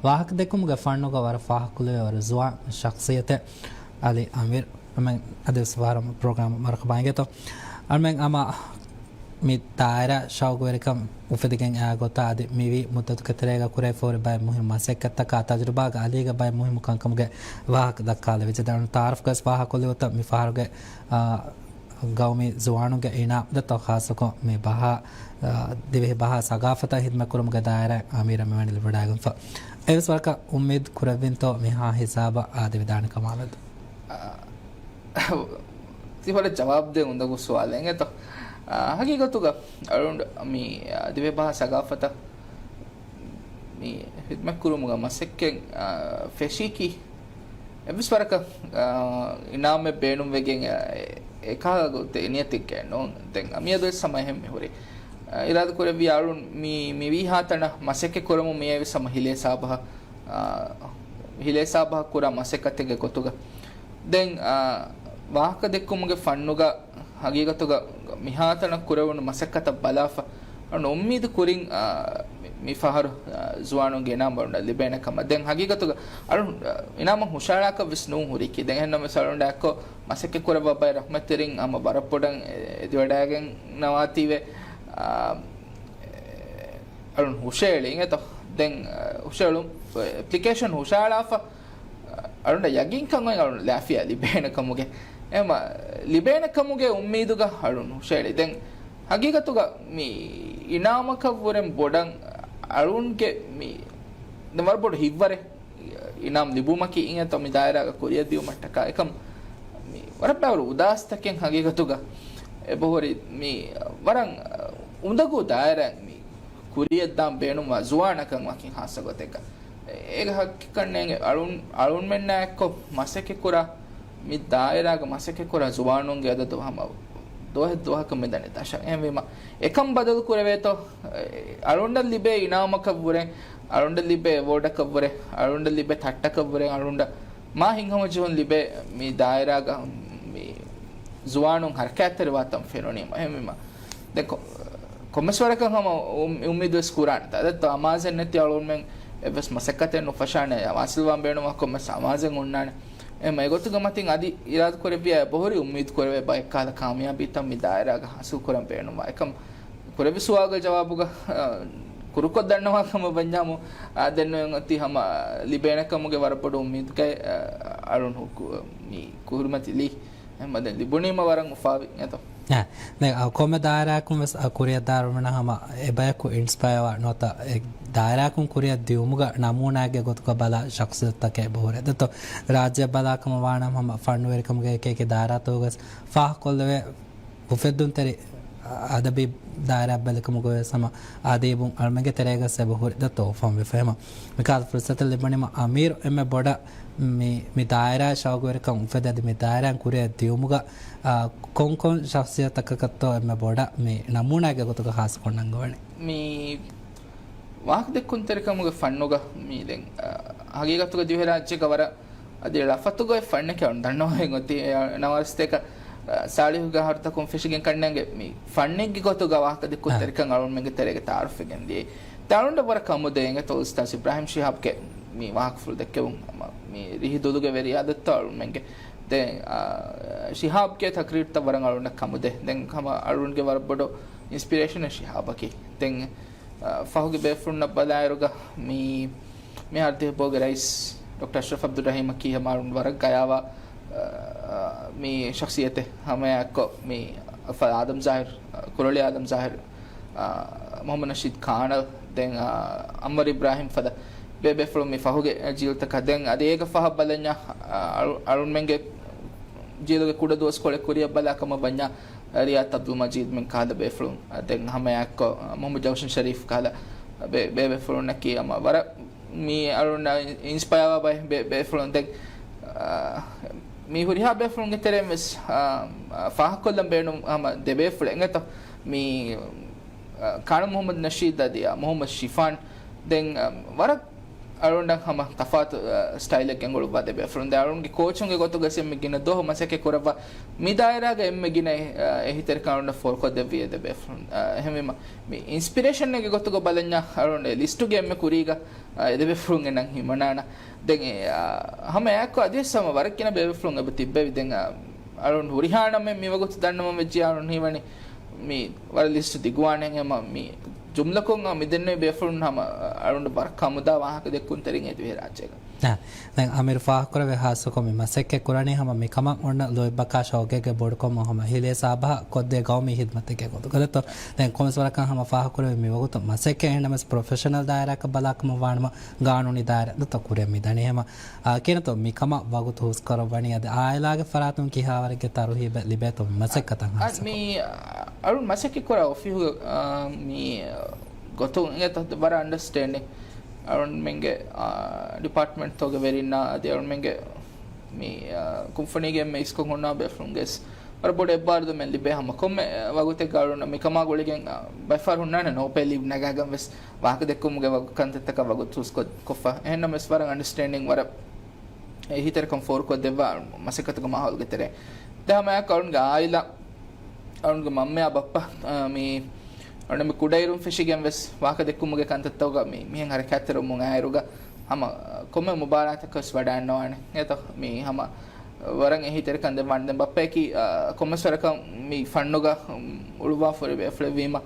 ވާހަކަދެއްކުމުގެ ފަންނުގަ ވަރަށް ފާހަގަކޮށްލެވޭ ވަރަށް ޒުވާން ޝަޚްޞިއްޔަތެއް އަލީ އަމީރު. އަޅުމެން އަދިވެސް ފަހަރު ޕްރޮގްރާމް މަރުޙަބާ އިނގޭތޯ. އަޅުމެން ހަމަ މި ދާއިރާ ޝައުގުވެރިކަން އުފެދިގެން އައި ގޮތާ އަދި މިވީ މުއްދަތުގެ ތެރޭގަ ކުރެވިފަ ހުރި ބައެއް މުހިއްމު މަސައްކަތްތަކާ ތަޖުރިބާގެ އަލީގެ ބައެއް މުހިއްމު ކަންކަމުގެ ވާހަކަ ދައްކާލެވިއްޖެ. ދެން ތައާރަފްގަސް ފާހަގަކޮށްލި ގޮތަށް މި ފަހަރުގެ، އާ، ގައުމީ ޒުވާނުންގެ އިނާމް ދެއްތޯ ޚާއްޞަކޮށް މި ބަހާ، އާ، ދިވެހި ބަހާ ސަގާފަތަށް ހިދުމަތްކުރުމުގެ ދާއިރާއިން އަމީރަށް މިވަނީ ލިބިވަޑައިގެންފަ. އެވެސް ވަރަކަށް އުއްމީދު ކުރެއްވިންތޯ މިހާ ހިސާބަށް އާދެވިދާނެ ކަމާމެދު. އާ، ތި ވަރަށް ޖަވާބު ދޭ އުނދަގޫ ސުވާލެއް އިނގޭތޯ. އާ، ހަގީގަތުގަ އަޅުން މި، އާ، ދިވެހި ބަހާ ސަގާފަތަށް މި ހިދުމަތްކުރުމުގަ މަސައްކަތް، އާ، ފެށީކީ އެއްވެސް ވަރަކަށް، އާ، އިނާމެއް ބޭނުންވެގެން، އާ، އެ-، އެކާ ގޮތެއް ނިޔަތެއްގައެއް ނޫން. ދެން މިއަދުވެސް ހަމަ އެހެން މިހުރީ. އާ، އިރާދަ ކުރެއްވި އަޅުން މި، މިވީހާ ތަނަށް މަސައްކަތް ކުރަމުން މިއީވެސް ހަމަ ހިލޭ ހިސާބަހަށް، އާ، ހިލޭ ހިސާބަހަށް ކުރާ މަސައްކަތެއްގެ ގޮތުގަ. ދެން، އާ، ވާހަކަ ދެއްކުމުގެ ފަންނުގަ ހަގީގަތުގަ މިހާތަނަށް ކުރެވުނު މަސައްކަތަށް ބަލާފަ، އަޅުން އުއްމީދު ކުރިން، އާ، މި، މި ފަހަރު، އާ، ޒުވާނުންގެ އިނާމް އަޅުންނަށް ލިބޭނެ ކަމަށް. ދެން ހަގީގަތުގަ އަޅުން، އާ، އިނާމަށް ހުށައަޅާކަށް ވެސް ނޫން ހުރީކީ. ދެން އެހެންނަމަވެސް އަޅުން އެއްކޮށް މަސައްކަތް ކުރައްވާ ބައެއް ރަޙްމަތްތެރިން ހަމަ ވަރަށް ބޮޑަށް އެ-، އެދިވަޑައިގެންނަވާތީވެ، އާ، އަޅުން ހުށައެޅީ އިނގޭތޯ. ދެން، އާ، ހުށައެޅުން، އެޕްލިކޭޝަން ހުށައަޅާފަ، އަޅުންނަށް ޔަގީންކަން އޮތް އަޅުން ލާފިޔާ ލިބޭނެ ކަމުގެ، އެމަ ލިބޭނެ ކަމުގެ އުއްމީދުގަ އަޅުން ހުށައެޅި. ދެން ހަގީގަތުގަ މި އިނާމަކަށްވުރެން ބޮޑަށް އަޅުންގެ މި ދެން ވަރަށް ބޮޑު ހިތްވަރެއް އިނާމް ލިބުމަކީ އިނގޭތޯ މި ދާއިރާގަ ކުރިއަށް ދިޔުމަށްޓަކާ އެކަމް މި ވަރަށް ބައިވަރު އުދާސްތަކެއް ހަގީގަތުގަ އެބަހުރި މި ވަރަށް އުނދަގޫ ދާއިރާއެއް މި ކުރިއަށްދާން ބޭނުންވާ ޒުވާނަކަށް ވަކިން ހާއްސަ ގޮތެއްގަ. އޭގެ ހަގީގަތް ނޭނގެ އަޅުން، އަޅުންމެންނާ އެއްކޮށް މަސައްކަތްކުރާ، މި ދާއިރާގަ މަސައްކަތްކުރާ ޒުވާނުންގެ އަދަދު ހަމަ ދުވަހެއް ދުވަހަކަށް މިދަނީ ދަށަށް. އެހެންވީމަ، އެކަން ބަދަލު ކުރެވޭތޯ، އަޅުންނަށް ލިބޭ އިނާމަކަށްވުރެ، އަޅުންނަށް ލިބޭ އެވޯޑަކަށްވުރެ، އަޅުންނަށް ލިބޭ ތައްޓަކަށްވުރެ، އަޅުންނަށް މާ ހިތްހަމަޖެހުން ލިބޭ މި ދާއިރާގަ މި ޒުވާނުން ހަރަކާތްތެރިވާތަން ފެނުނީމަ. އެހެންވީމަ، ދެން ކޮ-، ކޮންމެސް ވަރަކަށް ހަމަ އު-، އުއްމީދުވެސް ކުރާނެ. ތާ ދެއްތޯ އަމާޒެއް ނެތި އަޅުންމެން އެއްވެސް މަސައްކަތެއް ނުފަށާނެ، ވާސިލްވާން ބޭނުންވާ ކޮންމެސް އަމާޒެއް އޮންނާނެ. އެހެން އެގޮތުގެ މަތިން އަދި އިރާދަ ކުރެއްވިޔާ އެބަހުރި އުއްމީދު ކުރެވޭ ބައެއް ކަހަލަ ކާމިޔާބީތައް މި ދާއިރާގަ ހާސިލް ކުރަން ބޭނުންވާ. އެކަމް ކުރެއްވި ސުވާލުގެ ޖަވާބުގަ، އަ، ކުރުކޮށް ދަންނަވާ ކަމަށް ވަންޏާމު، އަ، ދެން އޮތީ ހަމަ ލިބޭނެ ކަމުގެ ވަރަށް ބޮޑު އުއްމީދުގައި، އަ، އަޅުން ހުކު-، މި ކުރިމަތިލީ. އެހެންމަ ދެން ލިބުނީމަ ވަރަށް އުފާވި އެތޯ. އެ، ދެން، އަ، ކޮންމެ ދާއިރާއަކުން ވެސް، އަ، ކުރިއަށް ދާއިރުވަން ހަމަ އެބަޔަކު އިންސްޕަޔަރ ވާ ނުވަތަ އެ ދާއިރާއަކުން ކުރިއަށް ދިޔުމުގަ ނަމޫނާއެއްގެ ގޮތުގަ ބަލާ ޝަޚްޞިއްޔަތުތަކެއް އެބަހުރޭ. ދެއްތޯ ރާއްޖެ ބަލާ ކަމަށް ވާނަމަ ހަމަ ފަންނުވެރިކަމުގެ އެކި އެކި ދާއިރާތަކުގަ ވެސް ފާހަގަކޮށްލެވޭ އުފެއްދުންތެރި އަދަބީ ދާއިރާ ބެލިކަމުގަ ވެސް ހަމަ އަދީބުން އަޅުމެންގެ ތެރޭގަސް އެބަހުރި ދެއްތޯ އުފަންވެފަ ހަމަ މިކަހަލަ ފުރުސަތެއް ލިބުނީމަ އަމީރު އެންމެ ބޮޑަށް މި، މި ދާއިރާ ޝައުގުވެރިކަން އުފެދޭ އަދި މި ދާއިރާއިން ކުރިއަށް ދިޔުމުގަ، އާ، ކޮންކޮން ޝަޚްޞިއްޔަތުތަކަކަށްތޯ އެންމެ ބޮޑަށް މި ނަމޫނާގެ ގޮތުގަ ހާއްސަކޮށް ނަންގަވަނީ؟ މި ވާހަކަދެއްކުންތެރިކަމުގެ ފަންނުގަ މި ދެން، އާ، ހަގީގަތުގަ ދިވެހިރާއްޖޭގަ ވަރަށް އަދި ޅަފަތުގައި ފަންނެކެ އަޅުން ދަންނަވަހެން އޮތީ، އެ، ނަވާރަސްތޭކަ، އަ، ސާޅީހުގެ އަހަރުތަކުން ފެށިގެން ކަންނޭނގެ މި ފަންނެއްގެ ގޮތުގަ ވާހަކަ ދެއްކުންތެރިކަން އަޅުންމެންގެ ތެރޭގަ ތައާރަފްވެގެން ދިޔައީ. ދެ އަޅުންނަށް ވަރަށް ކަމުދޭ އިނގޭތޯ އުސްތާޒް އިބްރާހިމް ޝިހާބްގެ މި ވާހަކަފުޅު ދެއްކެވުން، މި ރިހި ދުލުގެ ވެރިޔާ ދެއްތޯ އަޅުންމެންގެ. ދެ، އަ، ޝިހާބްގެ ތަޤްރީރުތައް ވަރަށް އަޅުންނަށް ކަމުދޭ. ދެން ހަމަ އަޅުންގެ ވަރަށް ބޮޑު އިންސްޕިރޭޝަނެއް ޝިހާބަކީ. ދެން އަ، ފަހުގެ ބޭފުޅުންނަށް ބަލާއިރުގަ މި، މިހާރު ދިވެހިބަހުގެ ރައީސް ޑޮކްޓަރ އަޝްރަފް އަބްދުއްރަހީމަކީ ހަމަ އަޅުން ވަރަށް ގަޔާވާ، އަ، މި ޝަޚްޞިއްޔަތެއް. ހަމައެއާއެއްކޮށް މި އަފަ އާދަމް ޒާހިރު، އަ، ކުރޮޅި އާދަމް ޒާހިރު، އަ، މުހައްމަދު ނަޝީދު ކާނަލް، ދެން، އަ، އަންވަރު އިބްރާހިމް ފަދަ ބޭބޭފުޅުން މި ފަހުގެ ޖީލްތަކަށް. ދެން އަދި އޭގަ ފަހަށް ބަލަންޏާ، އަ، އަޅު-، އަޅުންމެންގެ ޖީލުގެ ކުޑަ ދުވަސްކޮޅެއް ކުރިއަށް ބަލާ ކަމަށް ވަންޏާ، ރިޔާދު އަބްދުލް މަޖީދު މިން ކަހަލަ ބޭފުޅުން، ދެން ހަމައެއާއެއްކޮށް، މުހައްމަދު ޖައުޝަން ޝަރީފް ކަހަލަ ބޭ-، ބޭބޭފުޅުންނަކީ ހަމަ ވަރަށް މި އަޅުންނަށް އިންސްޕަޔާވާ ބައެއް ބޭ-، ބޭފުޅުން. ދެން، އާ، މި ހުރިހާ ބޭފުޅުންގެ ތެރެއިން ވެސް، އާ، ފާހަގަކޮށްލަން ބޭނުން ހަމަ ދެ ބޭފުޅެއް އިނގޭތޯ. މި، އާ، ކާނަލް މުހައްމަދު ނަޝީދު އަދި، އާ، މުހައްމަދު ޝިފާން. ދެން، އާ، ވަރަށް އަޅުންނަށް ހަމަ ތަފާތު، އަ، ސްޓައިލެއް ގެންގުޅުއްވާ ދެ ބޭފުޅުން. ދެ އަޅުންގެ ކޯޗުންގެ ގޮތުގަ އެންމެ ގިނަ ދުވަހު މަސައްކަތް ކުރައްވާ މި ދާއިރާގަ އެންމެ ގިނަ، އަ، އެހީތެރިކަން އަޅުންނަށް ފޯރުކޮށްދެއްވި އެ ދެ ބޭފުޅުން. އަ، އެހެންވީމަ، މި އިންސްޕިރޭޝަންއެއްގެ ގޮތުގަ ބަލަންޏާ އަޅުން އެ ލިސްޓުގެ އެންމެ ކުރީގަ، އަ، އެ ދެ ބޭފުޅުން އެންނަން ހިމަނާނަ. ދެން އެ، އަ، ހަމަ އެއާއެކު އަދިވެސް ހަމަ ވަރަށް ގިނަ ބޭބޭފުޅުން އެބަ ތިއްބެވި. ދެން، އަ، އަޅުން ހުރިހާ ނަމެއް މިވަގުތު ދަންނަވަން ވެއްޖެ އަޅުން ހީވަނީ މި ވަރަށް ލިސްޓު ދިގުވާނެ ހަމަ މި ޖުމްލަކޮށް އަ، މި ދެންނެވި ބޭފުޅުން ހަމަ އަޅުން ވަރަށް ކަމުދާ ވާހަކަ ދެއްކުންތެރިން އެ ދިވެހިރާއްޖޭގަ. އާ، ދެން އަމީރު ފާހަގަކުރެވޭ ހާއްސަކޮށް މި މަސައްކަތް ކުރަނީ ހަމަ މިކަމަށް އޮންނަ ލޯތްބަކާ ޝައުގެއްގެ ބޮޑުކަމުން ހަމަ ހިލޭ ސާބަހަށް ކޮށްދޭ ގައުމީ ހިދްމަތެއްގެ ގޮތުގަ. ދެއްތޯ، ދެން ކޮންމެސް ވަރަކަށް ހަމަ ފާހަގަކުރެވޭ މި ވަގުތު މަސައްކަތް އެހެންނަމަސް ޕްރޮފެޝަނަލް ދާއިރާއަކަށް ބަލާކަމަށް ވާނަމަ ގާނޫނީ ދާއިރާ ދެއްތޯ ކުރިއަށް މިދަނީ ހަމަ އާ، ކިހިނެއްތޯ މިކަމަށް ވަގުތު ހުސްކުރައްވަނީ އަދި އާއިލާގެ ފަރާތުން ކިހާވަރެއްގެ ތަރުހީބެއް ލިބޭތޯ މި މަސައްކަތަށް އަ، ހާއްސަކޮށް؟ މި، އަ، އަޅުން މަސައްކަތް ކުރާ އޮފީހުގެ، އާ، މި ގޮތުން އިނގޭތޯ ވަރަށް އަންޑަސްޓޭންޑިން އަޅުންމެންގެ، އާ، ޑިޕާޓްމަންޓްތަކުގެ ވެރިންނާ އަދި އަޅުންމެންގެ މި، އާ، ކުންފުނީގެ އެންމެ އިސްކޮށް ހުންނަ ބޭފުޅުންގެ ވެސް ވަރަށް ބޮޑު އެއްބާރުލުމެއް ލިބޭ ހަމަ ކޮންމެ ވަގުތެއްގަ އަޅުންނަށް މިކަމާ ގުޅިގެން، އާ، ބައެއްފަހަރު ހުންނާނެ ނޯބެލް ލީވް ނަގާގަން ވެސް ވާހަކަ ދެއްކުމުގެ ވަގު-، ކަންތައްތަކަށް ވަގުތު ހުސްކޮށް-، ކޮށްފަ. އެހެންނަމަވެސް ވަރަށް އަންޑަސްޓޭންޑިން ވަރަށް އެހީތެރިކަން ފޯރުކޮށްދެއްވާ މަސައްކަތުގެ މާހައުލުގެ ތެރޭ. ދެ ހަމައެއާއެކު އަޅުންގެ އާއިލާ، އަޅުންގެ މަންމަޔާ ބައްޕަ، އާ، މި އަޅުން މި ކުޑައިރުން ފެށިގެން ވެސް ވާހަކަ ދެއްކުމުގެ ކަންތައްތަކުގަ މި މިހެން ހަރަކާތްތެރިވަމުން އައިއިރުގަ ހަމަ ކޮންމެ މުބާރާތަކަށް ވެސް ވަޑައިގަންނަވާނެ. އެތަ މި ހަމަ ވަރަށް އެހީތެރިކަން ދެއްވާނެ. ދެން ބައްޕަޔަކީ، އާ، ކޮންމެސް ވަރަކަށް މި ފަންނުގަ، އުން، އުޅުއްވާފަ ހުރި ބޭފުޅެއްވީމަ،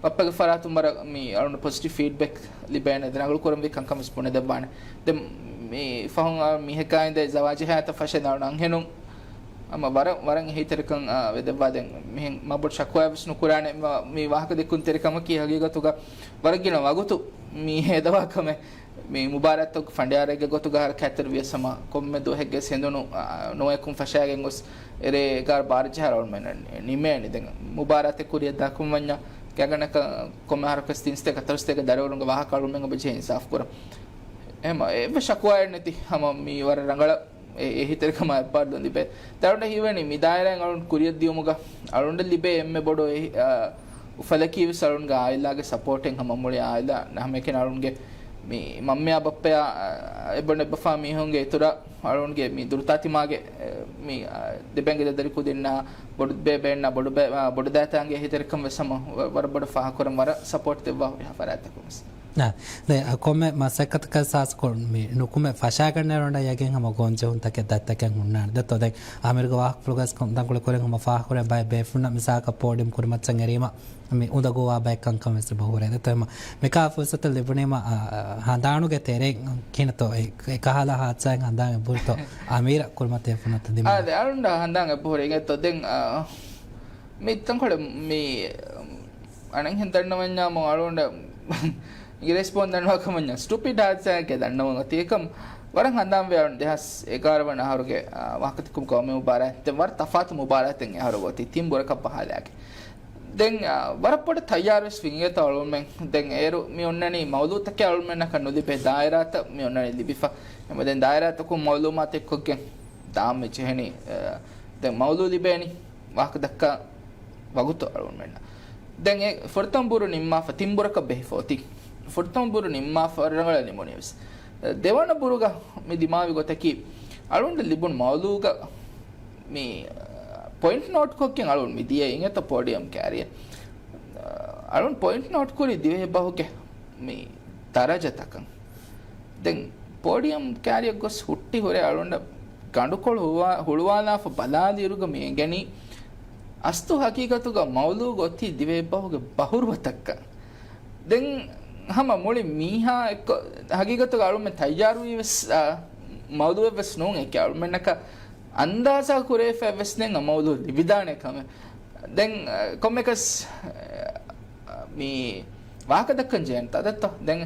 ބައްޕަގެ ފަރާތުން ވަރަށް މި އަޅުން ޕޮޒިޓިވް ފީޑްބެކް ލިބޭނެ. ދެން ރަނގަޅު ކުރަންވީ ކަންކަން ވެސް ބުނެދެއްވާނެ. ދެން މި ފަހުން އާ، މި ހެކާ އިނދެ ޒަވާޖި ހަޔާތަށް ފަށޭ ދާން އަންހެނުން ހަމަ ވަރަށް، ވަރަށް އެހީތެރިކަން، އާ، ވެދެއްވާ. ދެން މިހެން މާ ބޮޑު ޝަކުވާ ވެސް ނުކުރާނެ. މި ވާހަކަ ދެއްކުންތެރިކަމަކީ ހަގީގަތުގަ ވަރަށް ގިނަ ވަގުތު މި ހޭދަވާ ކަމެއް. މި މުބާރާތްތައް ފަނޑިޔާރެއްގެ ގޮތުގަ ހަރަކާތްތެރިވިޔަސް ހަމަ ކޮންމެ ދުވަހެއްގެ ހެނދުނު، އާ، ނުވައެކުން ފަށާގެން ގޮސް އެރޭ އެގާރަ ބާރަ ޖަހާއިރު އަޅުމެން ނިމޭނެ. ދެން މުބާރާތެއް ކުރިއަށް ދާކަމަށް ވަންޏާ ގާތްގަނޑަކަށް ކޮންމެ އަހަރަކަސް ތިން ސަތޭކަ ހަތަރު ސަތޭކަ ދަރިވަރުންގެ ވާހަކަ އަޅުމެން އެބަޖެހޭ އިންސާފު ކުރަން. އެހެން އެއްވެސް ޝަކުވާއެއް ނެތި ހަމަ މި ވަރަށް ރަނގަޅަށް އެ-، އެހީތެރިކަމާ އެއްބާރުލުން ލިބޭ. ދެ އަޅުންނަށް ހީވަނީ މި ދާއިރާއިން އަޅުން ކުރިއަށް ދިޔުމުގަ އަޅުންނަށް ލިބޭ އެންމެ ބޮޑު އެ-، އާ، އުފަލަކީ ވެސް އަޅުންގެ އާއިލާގެ ސަޕޯޓެއް. ހަމަ މުޅި އާއިލާ ހަމައެކަނި އަޅުންގެ މި މަންމަޔާ ބައްޕަޔާ، އާ، އެބަ އެބަފާ މީހުންގެ އިތުރަށް އަޅުންގެ މި ދުރުތާ ތިމާގެ، އެ، މި، އާ، ދެބޭންގެ ދަދަރި ކުދިންނާ ބޮޑު ބޭބެއެއްނާ ބޮޑު ބޭ-، އާ، ބޮޑު ދައިތާނގެ އެހީތެރިކަން ވެސް ހަމަ ވަ-، ވަރަށް ބޮޑަށް ފާހަގަކުރަން ވަރަށް ސަޕޯޓް ދެއްވާ ހުރިހާ ފަރާތްތަކުން ވެސް. އާ، ދެ، އަ، ކޮންމެ މަސައްކަތަކަށް ސާސްކޮށް މި ނުކުމެ ފަށާގަންނައިރު އަންނަ ޔަގީން ހަމަ ގޯންޖެހުންތަކެއް ދަތިތަކެއް ހުންނާނެ. ދެއްތޯ ދެން އަމިއްލަ ވާހަކަފުޅުގަސް ކޮން ތަންކޮޅެއް ކުރިން ހަމަ ފާހަގަކުރެ ބައެއް ބޭފުޅުންނަށް މިސާލަކަށް ޕޯޑިއަމް ކުރިމައްޗަށް އެރީމަ މި އުނދަގޫވާ ބައެއް ކަންކަން ވެސް އެބަ ހުރޭ. ދެއްތޯ ހަމަ މިކާ ފުރުސަތެއް ލިބުނީމަ، އަ، އަ، ހަނދާނުގެ ތެރެއިން ކިހިނެއްތޯ އެ، އެކަހަލަ ހާދިސާއެއް ހަނދާން އެބަހުރިތޯ އަމީރަށް ކުރިމަތިވެފަ ނަތަ ދިމާ. އާ، ދެ އަޅުންނަށް ހަނދާން އެބަހުރޭ އިނގޭތޯ ދެން، އާ، މި ތަންކޮޅެއް މި އަނެއްހެން ދަންނަވަންޏާ މު އަޅުގަނޑަށް އިނގިރޭސި ބަހުން ދަންނަވާ ކަމަންޏާ ސްޓުޕިޑް ހާދިސާއެއްގެ ދަންނަވަން އޮތީ. އެކަމް ވަރަށް ހަނދާންވޭ އަޅުން ދެހާސް އެގާރަ ވަނަ އަހަރުގެ، އާ، ވާހަކަދެއްކުމުގަ މި މުބާރާތް ދެން ވަރަށް ތަފާތު މުބާރާތެއް އެ އަހަރު އޮތީ ތިން ބުރަކަށް ބަހާލާގެ. ދެން، އާ، ވަރަށް ބޮޑަށް ތައްޔާރުވެސް ވިނގޭތޯ އަޅުމެން. ދެން އޭރު މި އޮންނަނީ މައުލޫތަކެއް އަޅުމެންނަކަށް ނުލިބޭ ދާއިރާތައް މި އޮންނަނީ ލިބިފަ. އެމަ ދެން ދާއިރާތަކުން މައުލޫމާތެއް ކޮށްގެން ދާން މި ޖެހެނީ، އާ، ދެން މައުލޫ ލިބޭނީ ވާހަކަ ދައްކާ ވަގުތު އަޅުގަނޑުމެންނަށް. ދެން އެ ފުރަތަމަ ބުރު ނިންމާފަ ތިން ބުރަކަށް ބެހިފަ އޮތީ. ފުރަތަމަ ބުރު ނިންމާފަ ރަނގަޅަށް ނިމުނީވެސް. ދެވަނަ ބުރުގަ މި ދިމާވި ގޮތަކީ، އަޅުން ލިބުނު މައުލޫގަ މި ޕޮއިންޓް ނޯޓް ކޮށްގެން އަޅުން މި ދިޔަ އިނގޭތޯ ޕޯޑިއަމް ކާރިޔަށް. އަޅުން ޕޮއިންޓް ނޯޓް ކުރި ދިވެހި ބަހުގެ މި ދަރަޖަތަކަށް. ދެން ޕޯޑިއަމް ކާރިޔަށް ގޮސް ހުއްޓި ހުރެ އަޅުންނަށް ގަނޑުކޮޅު ހުޅުވާ-، ހުޅުވާލާފަ ބަލާލިއިރުގަ މި އެނގެނީ އަސްލު ހަގީގަތުގަ މައުލޫގަ އޮތީ ދިވެހި ބަހުގެ ބަހުރުވަތަކަށް. ދެން ހަމަ މުޅި މީހާ އެއްކޮށް، ހަގީގަތުގަ އަޅުމެން ތައްޔާރުވީ ވެސް، އާ، މައުލޫއެއް ވެސް ނޫން އެކި އަޅުމެންނަކަށް އަންދާޒާ ކުރެވިފައި ވެސް ނެތް މައުލޫ ލިބިދާނެ ކަމެއް. ދެން، އާ، ކޮންމެކަސް، އާ، މި ވާހަކަ ދައްކަން ޖެހޭނެ ތަދަށްތޯ. ދެން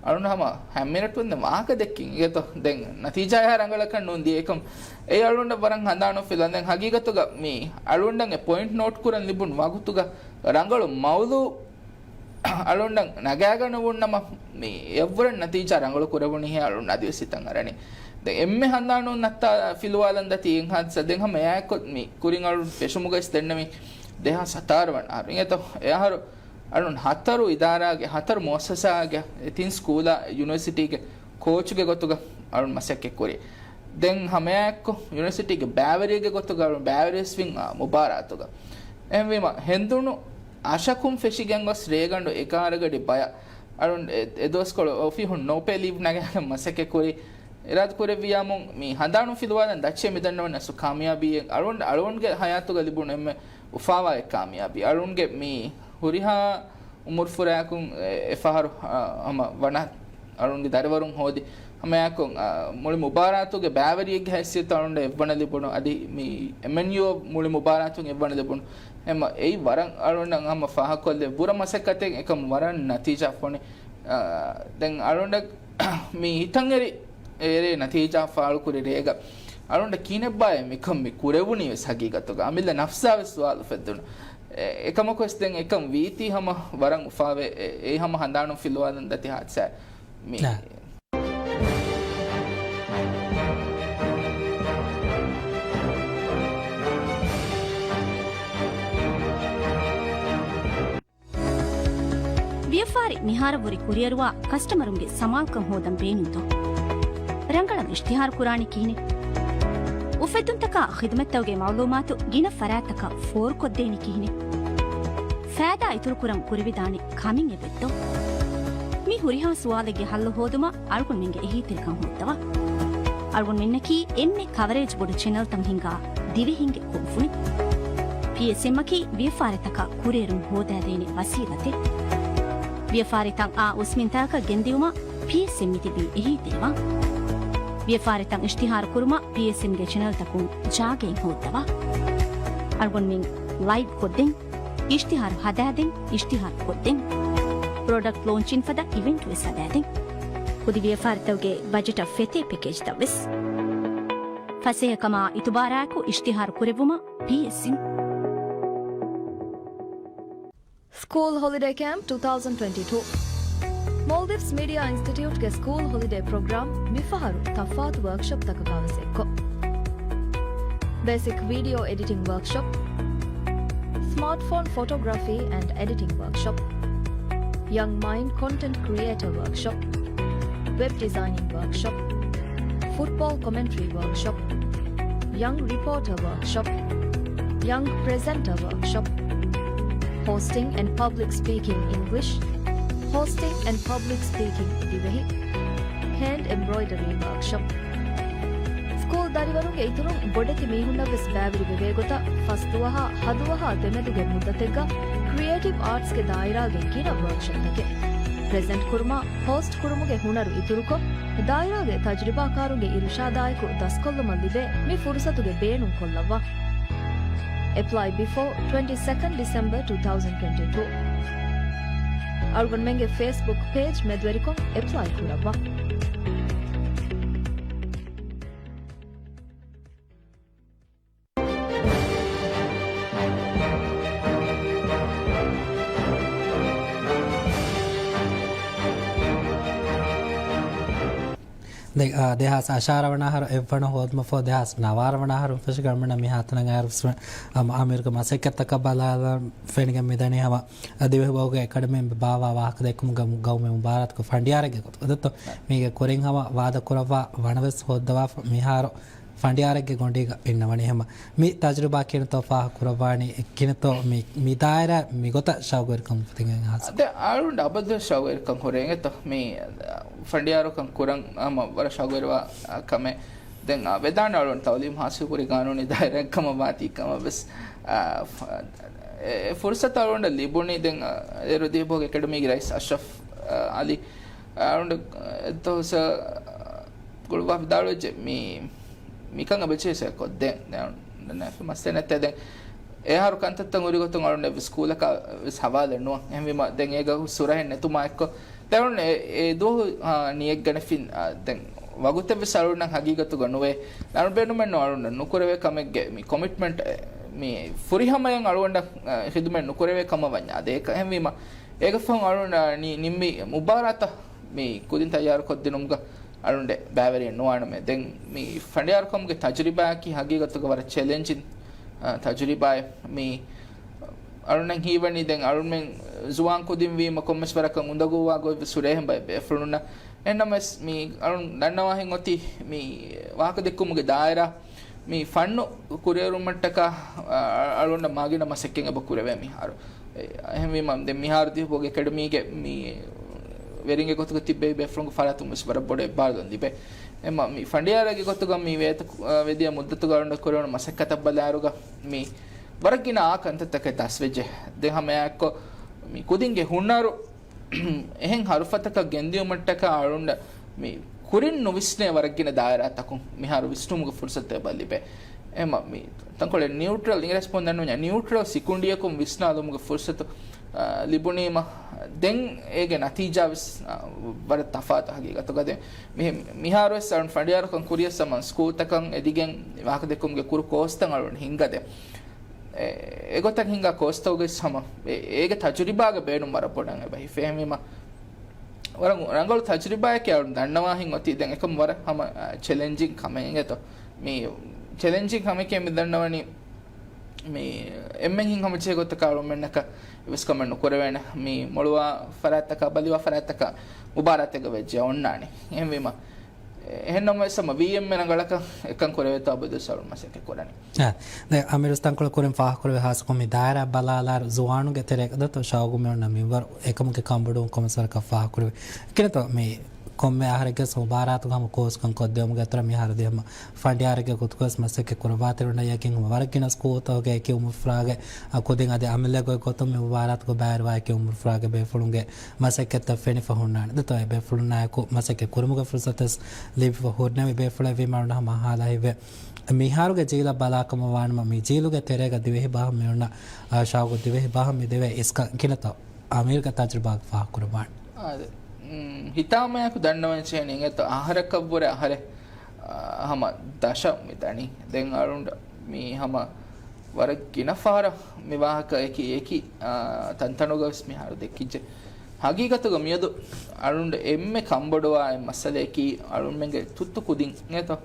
އަޅުން ހަމަ ހަމަ މިނެޓުން ދެން ވާހަކަ ދެއްކިން އިނގޭތޯ. ދެން ނަތީޖާ އެހާ ރަނގަޅަކަށް ނޫން ދިޔަ އެކަމް އެ އަޅުންނަށް ވަރަށް ހަނދާނު ފިލަން. ދެން ހަގީގަތުގަ މި އަޅުންނަށް އެ ޕޮއިންޓް ނޯޓް ކުރަން ލިބުނު ވަގުތުގަ ރަނގަޅު މައުލޫ އަޅުންނަށް ނަގާގަނެވުންނަމަ، މި އެއްވަރަށް ނަތީޖާ ރަނގަޅު ކުރެވުނީހޭ އަޅުން އަދިވެސް ހިތަށް އަރަނީ. ދެން އެންމެ ހަނދާނުން ނައްތާ ފިލުވާލަން ދަތި އެއް ހާދިސާ. ދެން ހަމަ އެއާއެކު މި ކުރިން އަޅުން ފެށުމުގައިސް ދެންނެވީ ދެހާސް ހަތާރަ ވަނަ އަހަރު. އިނގޭތޯ، އެ އަހަރު އަޅުން ހަތަރު އިދާރާގެ، ހަތަރު މުއައްސަސާގެ، އެ ތިން ސްކޫލާ ޔުނިވަރސިޓީގެ ކޯޗުގެ ގޮތުގަ އަޅުން މަސައްކަތް ކުރި. ދެން ހަމައެއާއެއްކޮށް ޔުނިވަރސިޓީގެ ބައިވެރިއެއްގެ ގޮތުގަ އަޅުން ބައިވެރިވެސް ވިން، އާ، މުބާރާތުގަ. އެހެންވީމަ، ހެނދުނު އަށަކުން ފެށިގެން ގޮސް ރޭގަނޑު އެގާރަ ގަޑި ބަޔަށް އަޅުން އެ، އެ ދުވަސްކޮޅު އޮފީހުން ނޯ ޕޭ ލީވް ނަގާގެން މަސައްކަތް ކުރި. އިރާދަ ކުރެއްވިޔާމު މި ހަނދާނު ފިލުވާލަން ދައްޗޭ މިދަންނަވަން އަސްލު ކާމިޔާބީ އަޅުން، އަޅުންގެ ހަޔާތުގަ ލިބުނު އެންމެ އުފާވާ އެއް ކާމިޔާބީ. އަޅުންގެ މި ހުރިހާ އުމުރުފުރާއަކުން އެ، އެފަހަރު، އާ، ހަމަ ވަނަ އަޅުންގެ ދަރިވަރުން ހޯދި ހަމައެއާއެކު، އާ، މުޅި މުބާރާތުގެ ބައިވެރިއެއްގެ ހައިސިއްޔަތު އަޅުންނަށް އެއްވަނަ ލިބުނު. އަދި މި އެމްއެންޔޫ މުޅި މުބާރާތުން އެއްވަނަ ލިބުނު. ހަމަ އެއީ ވަރަށް އަޅުންނަށް ހަމަ ފާހަގަކޮށްލެވޭ ބުރަ މަސައްކަތެއް އެކަމް ވަރަށް ނަތީޖާ ފޮނި. އާ، ދެން އަޅުންނަށް މި ހިތަށް އެރި އެރޭ ނަތީޖާ ފާޅުކުރި ރޭގަ އަޅުންނަށް ކިހިނެއްބާއޭ މިކަން މި ކުރެވުނީ ވެސް ހަގީގަތުގަ އަމިއްލަ ނަފްސާ ވެސް ސުވާލު އުފެއްދުނު. އެ، އެކަމަކުވެސް ދެން އެކަން ވީތީ ހަމަ ވަރަށް އުފާވޭ. އެ، އެއީ ހަމަ ހަނދާނުން ފިލުވާލަން ދަތި ހާދިސާ. މި ނާ. ވިޔަފާރި މިހާރަށް ވުރެ ކުރިއަރުވާ ކަސްޓަމަރުންގެ ސަމާލުކަން ހޯދަން ބޭނުންތޯ؟ ރަނގަޅަށް އިޝްތިހާރު ކުރާނީ ކިހިނެއް؟ އުފެއްދުންތަކާ ޚިދުމަތްތަކުގެ މައުލޫމާތު ގިނަ ފަރާތްތަކަށް ފޯރުކޮށްދޭނީ ކިހިނެއް؟ ފައިދާ އިތުރުކުރަން ކުރެވިދާނެ ކަމެއް އެބައޮތްތޯ؟ މި ހުރިހާ ސުވާލެއްގެ ހައްލު ހޯދުމަށް އަޅުގަނޑުމެންގެ އެހީތެރިކަން ހޯއްދަވާ. އަޅުގަނޑުމެންނަކީ އެންމެ ކަވަރޭޖް ބޮޑު ޗެނަލްތައް ހިންގާ ދިވެހިންގެ ކުންފުނި. ޕީއެސްއެމް އަކީ ވިޔަފާރިތަކަށް ކުރިއެރުން ހޯދާދޭނެ ވަސީލަތެއް. ވިޔަފާރިތައް އާ އުސްމިންތާކަށް ގެންދިއުމަށް ޕީއެސްއެމް މިތިބީ އެހީތެރިވާން. ވިޔަފާރިތައް އިޝްތިހާރު ކުރުމަށް ޕީއެސްއެމްގެ ޗެނަލްތަކުން ޖާގައެއް ހޯއްދަވާ. އަޅުގަނޑުމެން ލައިވް ކޮށްދެން، އިޝްތިހާރު ހަދާދެން، އިޝްތިހާރު ކޮށްދެން، ޕްރޮޑަކްޓް ލޯންޗިން ފަދަ އިވެންޓް ވެސް ހަދާދެން. ކުދި ވިޔަފާރިތަކުގެ ބަޖެޓަށް ފެތޭ ޕެކޭޖްތައް ވެސް. ފަސޭހަކަމާ އިތުބާރާއެކު އިޝްތިހާރު ކުރެއްވުމަށް ޕީއެސްއެމް. ސްކޫލް ހޮލިޑޭ ކޭމްޕް ޓޫ ތައުސަންޑް ޓްވެންޓީ ޓޫ. މޯލްޑިވްސް މީޑިއާ އިންސްޓިޓިއުޓްގެ ސްކޫލް ހޮލިޑޭ ޕްރޮގްރާމް މިފަހަރު ތަފާތު ވަރކްޝޮޕްތަކަކާ ވެސް އެއްކޮށް، ބޭސިކް ވީޑިއޯ އެޑިޓިން ވަރކްޝޮޕް، ސްމާޓްފޯން ފޮޓޯގްރަފީ އެންޑް އެޑިޓިން ވަރކްޝޮޕް، ޔަންގް މައިންޑް ކޮންޓެންޓް ކްރިއޭޓަރ ވަރކްޝޮޕް، ވެބް ޑިޒައިނިން ވަރކްޝޮޕް، ފުޓްބޯލް ކޮމެންޓްރީ ވަރކްޝޮޕް، ޔަންގް ރިޕޯޓަރ ވަރކްޝޮޕް، ޔަންގް ޕްރެޒެންޓަރ ވަރކްޝޮޕް، ހޯސްޓިންގ އެންޑް ޕަބްލިކް ސްޕީކިން އިންގްލިޝް، ހޯސްޓިންގ އެންޑް ޕަބްލިކް ސްޕީކިން ދިވެހި، ހޭންޑް އެމްބްރޮއިޑަރީ ވަރކްޝޮޕް. ސްކޫލް ދަރިވަރުންގެ އިތުރުން ބޮޑެތި މީހުންނަށް ވެސް ބައިވެރި ވެވޭ ގޮތަށް ފަސް ދުވަހާ ހަ ދުވަހާ ދެމެދުގެ މުއްދަތެއްގަ ކްރިއޭޓިވް އާޓްސްގެ ދާއިރާގެ ގިނަ ވަރކްޝޮޕްތަކެއް ޕްރެޒެންޓް ކުރުމާ ހޯސްޓް ކުރުމުގެ ހުނަރު އިތުރުކޮށް، ދާއިރާގެ ތަޖްރިބާކާރުންގެ އިރުޝާދާއެކު ދަސްކޮށްލުމަށް ލިބޭ މި ފުރުސަތުގެ ބޭނުން ކޮށްލައްވާ. އެޕްލައި ބިފޯ ޓްވެންޓީ ސެކަންޑް ޑިސެމްބަރ ޓޫ ތައުސަންޑް ޓްވެންޓީ ޓޫ. އަޅުގަނޑުމެންގެ ފޭސްބުކް ޕޭޖް މެދުވެރިކޮށް އެޕްލައި ކުރައްވާ. ދެ-، އާ، ދެހާސް އަށާރަ ވަނަ އަހަރު އެއްވަނަ ހޯދުމަށްފަހު ދެހާސް ނަވާރަ ވަނަ އަހަރުން ފެށިގެން އަޅުގަނޑަށް މިހާތަނަށް އައިރު ވެސް އަ-، އަމިއްލަ މަސައްކަތްތަކަށް ބަލާލަން ފެނިގެން މިދަނީ ހަމަ ދިވެހިބަހުގެ އެކަޑަމީން ބާއްވާ ވާހަކަ ދެއްކުމުގެ ގައުމީ މުބާރާތުގެ ފަނޑިޔާރެއްގެ ގޮތުގަ. ދެއްތޯ؟ މީގެ ކުރިން ހަމަ ވާދަ ކުރައްވާ ވަނަ ވެސް ހޯއްދަވާފަ މިހާރު ފަނޑިޔާރެއްގެ ގޮނޑީގަ އިންނަވަނީ ހަމަ. މި ތަޖުރިބާ ކިންތޯ ފާހަ ކުރައްވާނީ ކިންތޯ މި، މި ދާއިރާ މި ގޮތަށް ޝައުގުވެރިކަން އުފެދިގެން ހާސް؟ ދެ އަޅުން އަބަދު ޝައުގުވެރިކަން ހުރޭ އިނގޭތޯ. މި ފަނޑިޔާރުކަން ކުރަން ހަމަ ވަރަށް ޝައުގުވެރިވާ ކަމެއް. ދެން ވެދާނެ އަޅުން ތައުލީމް ހާސިލް ކުރި ގާނޫނީ ދާއިރާއެއް ކަމަށް ވާތީ ކަމަށް ވެސް. އާ، ފ-، އެ ފުރުސަތު އަޅުން ލިބުނީ. ދެން އޭރު ދިވެހިބަހުގެ އެކަޑަމީގެ ރައީސް އަޝްރަފް އަލީ އަޅުން އެއްދުވަސް ގުޅުވާ ވިދާޅުވެއްޖެ މި، މިކަން އެބަޖެހޭ ކޮށްދޭން. ދެން މައްސަލަ ނެތޭ. ދެން އެހާރު ކަންތައްތައް ހުރި ގޮތުން އަޅުން އެއްވެސް ސްކޫލަކާ ވެސް ހަވާލެއް ނުވާ. އެހެންވީމަ ދެން އޭގަ ސުރަހެއް ނެތުމާ އެއްކޮށް، ދެން އަޅުން އެ، އެ ދުވަހު، އާ، ނިޔަތްގަނެފިން، އާ، ދެން ވަގުތެއްވެސް އަޅުންނަށް ހަގީގަތުގަ ނުވޭ. އަޅުން ބޭނުމެއްނު އަޅުންނަށް ނުކުރެވޭ ކަމެއްގެ މި ކޮމިޓްމަންޓް، މި ފުރިހަމަޔަށް އަޅުގަނޑަށް، އާ، ޚިދުމަތް ނުކުރެވޭ ކަމަށް ވަންޏާ ދޭކަ. އެހެންވީމަ އޭގެ ފަހުން އަޅުން، އާ، ނި-، ނިންމި މުބާރާތަށް މި ކުދިން ތައްޔާރުކޮށްދިނުމުގަ އަޅުންޑެ ބައިވެރިއެއް ނުވާނަމޭ. ދެން މި ފަނޑިޔާރުކަމުގެ ތަޖުރިބާއަކީ ހަގީގަތުގަ ވަރަށް ޗެލެންޖިން، އާ، ތަޖުރިބާއެއް. މި އަޅުންނަށް ހީވަނީ ދެން އަޅުންމެން ޒުވާން ކުދިން ވީމަ ކޮންމެސް ވަރަކަށް އުނދަގޫވާ ގޮތްވެސް ހުރޭހެން ބައެއް ބޭފުޅުންނަށް. އެހެންނަމަވެސް މި އަޅުން ދަންނަވާހެން އޮތީ މި ވާހަކަދެއްކުމުގެ ދާއިރާ މި ފަންނު ކުރިއެރުމަށްޓަކާ، އަ-، އަޅުންނަށް މާގިނަ މަސައްކަތް އެބަ ކުރެވޭ މިހާރު. އެ، އެހެންވީމަ ދެން މިހާރު ދިވެހިބަހުގެ އެކަޑަމީގެ މި ވެރިންގެ ގޮތުގަ ތިއްބެވި ބޭފުޅުންގެ ފަރާތުން ވެސް ވަރަށް ބޮޑު އެއްބާރުލުން ލިބޭ. އެމަ މި ފަނޑިޔާރެއްގެ ގޮތުގަ މި ވޭތަ-، އަ، ވެދިޔަ މުއްދަތުގަ އަޅުންނަށް ކުރެވުނު މަސައްކަތަށް ބަލާއިރުގަ މި ވަރަށް ގިނަ އާ ކަންތައްތަކެއް ދަސްވެއްޖެ. ދެން ހަމައެއާއެއްކޮށް މި ކުދިންގެ ހުނަރު އެހެން ހަރުފަތަކަށް ގެންދިއުމަށްޓަކާ އަޅުންނަށް މި ކުރިން ނުވިސްނޭ ވަރަށް ގިނަ ދާއިރާތަކުން މިހާރު ވިސްނުމުގެ ފުރުސަތު އެބަ ލިބޭ. އެމަ މި ތަންކޮޅެއް ނިއުޓްރަލް، އިނގިރޭސި ބަހުން ދަންނަވަންޏާ ނިއުޓްރަލް ސިކުނޑިއަކުން ވިސްނާލުމުގެ ފުރުސަތު، އާ، ލިބުނީމަ ދެން އޭގެ ނަތީޖާ ވެސް، އާ، ވަރަށް ތަފާތު ހަގީގަތުގަ. ދެން މި-، މިހާރު ވެސް އަޅުން ފަނޑިޔާރުކަން ކުރިޔަސް ހަމަ ސްކޫލްތަކަށް އެދިގެން ވާހަކަދެއްކުމުގެ ކުރު ކޯސްތައް އަޅުން ހިންގަދޭ. އެ، އެގޮތަށް ހިނގާ ކޯސްތަކުގެ ހަމަ އެ، އޭގެ ތަޖުރިބާގެ ބޭނުން ވަރަށް ބޮޑަށް އެބަ ހިފޭ. އެހެންވީމަ ވަރަށް ރަނގަޅު ތަޖުރިބާއެކޭ އަޅުން ދަންނަވާހެން އޮތީ. ދެން އެކަމް ވަރަށް ހަމަ، އަ، ޗެލެންޖިން ކަމެއް އިނގޭތޯ. މި ޗެލެންޖިން ކަމެކޭ މި ދަންނަވަނީ މި އެންމެން ހިން ހަމަ ޖެހޭ ގޮތަކަށް އަޅުމެންނަކަށް އެވެސް ކަމެއް ނުކުރެވޭނެ. މި މޮޅުވާ ފަރާތްތަކާ ބަލިވާ ފަރާތްތަކާ މުބާރާތެއްގަ ވެއްޖެ އޮންނާނެ. އެހެންވީމަ އެހެންނަމަވެސް ހަމަ ވީއެމްއޭ ރަނގަޅަކަށް އެކަން ކުރެވޭތޯ އަބަދުވެސް އަޅުން މަސައްކަތް ކުރަނީ. އާ، ދެން އަމީރު ތަންކޮޅެއް ކުރިން ފާހަގަކުރެވި ހާއްސަކޮށް މި ދާއިރާ ބަލާލާއިރު ޒުވާނުންގެ ތެރޭގަ ދޯ ޝައުގު މިއޮންނަ މިންވަރު އެކަމުގެ ކަންބޮޑުވުން ކޮންމެސް ވަރަކަށް ފާހަގަކުރެވި. ކިނަތޯ މި ކޮންމެ އަހަރެއްގެ މުބާރާތުގަ ހަމަ ކޯސްކަން ކޮށްދިއުމުގެ އަތުރަށް މިހާރު ދިޔަ ހަމަ ފަނޑިޔާރެއްގެ ގޮތުގަވެސް މަސައްކަތް ކުރައްވާތީ އޮންނަ ޔަގީން ހަމަ ވަރަށް ގިނަ ސްކޫލްތަކުގެ އެކި އުމުރުފުރާގެ، އަ، ކުދިން އަދި އަމިއްލަ ގޮތް ގޮތުން މި މުބާރާތުގަ ބައިވެރިވާ އެކި އުމުރުފުރާގެ ބޭފުޅުންގެ މަސައްކަތްތައް ފެނިފަ ހުންނާނެ. ދެން އެ ބޭފުޅުންނާއެކު މަސައްކަތް ކުރުމުގެ ފުރުސަތެއް ލިބިފަ ހުރިނަމަ ބޭފުޅެއް ވީމަ އަޅުން ހަމަ ހާލަ ހިތްވޭ. މިހާރުގެ ޖީލަށް ބަލާކަމަށް ވާނަމަ މި ޖީލުގެ ތެރޭގަ ދިވެހި ބަހަށް މިއޮންނަ، އާ، ޝައުގު ދިވެހި ބަހަށް މި ދެވޭ އިސްކަން ކިނަތޯ އަމީރުގެ ތަޖުރިބާގަ ފާހަގަކުރައްވާނެ. އާދެ، މް، ހިތާމަޔަކު ދަންނަވަން ޗޭނި އިނގޭތޯ އަހަރަކަށްވުރެ އަހަރެއް، އާ، ހަމަ ދަށަށް މި ދަނީ. ދެން އަޅުން މި ހަމަ ވަރަށް ގިނަ ފަހަރަށް މި ވާހަކަ އެކި އެކި، އާ، ތަންތަނުގަވެސް މިހާރު ދެއްކިއްޖެ. ހަގީގަތުގަ މިއަދު އަޅުން އެންމެ ކަންބޮޑުވާ އެއް މައްސަލައަކީ އަޅުންމެންގެ ތުއްތު ކުދިން އިނގޭތޯ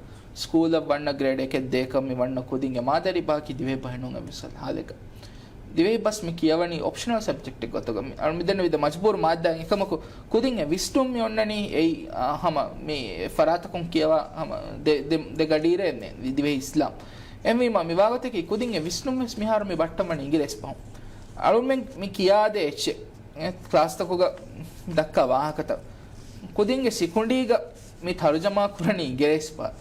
ސްކޫލަށް ވަންނަ ގްރޭޑް އެކެއް ދޭކަށް މި ވަންނަ ކުދިންގެ މާދަރީ ބަހަކީ ދިވެހި ބަހެއް ނޫން އެއްވެސް ހާލެއްގަ. ދިވެހި ބަސް މި ކިޔަވަނީ އޮޕްޝަނަލް ސަބްޖެކްޓެއް ގޮތުގަ. މި އަޅު މިދެންނެވި ދެ މަޖުބޫރު މާއްދާއިން އެކަމަކު ކުދިން އެ ވިސްނުން މި އޮންނަނީ އެއީ، އާ، ހަމަ މި ފަރާތަކުން ކިޔަވާ ހަމަ ދެ، ދެ، ދެ ގަޑީރެއެއް ނެތް ދިވެހި އިސްލާމް. އެހެންވީމަ މި ވާގޮތަކީ ކުދިން އެ ވިސްނުން ވެސް މިހާރު މި ބައްޓަމަނީ އިނގިރޭސި ބަހުން. އަޅުމެން މި ކިޔާދޭ އެއްޗެއް. އެ ކްލާސްތަކުގަ ދައްކާ ވާހަކަތައް. ކުދިންގެ ސިކުނޑީގަ މި ތަރުޖަމާ ކުރަނީ އިނގިރޭސި ބަހަށް.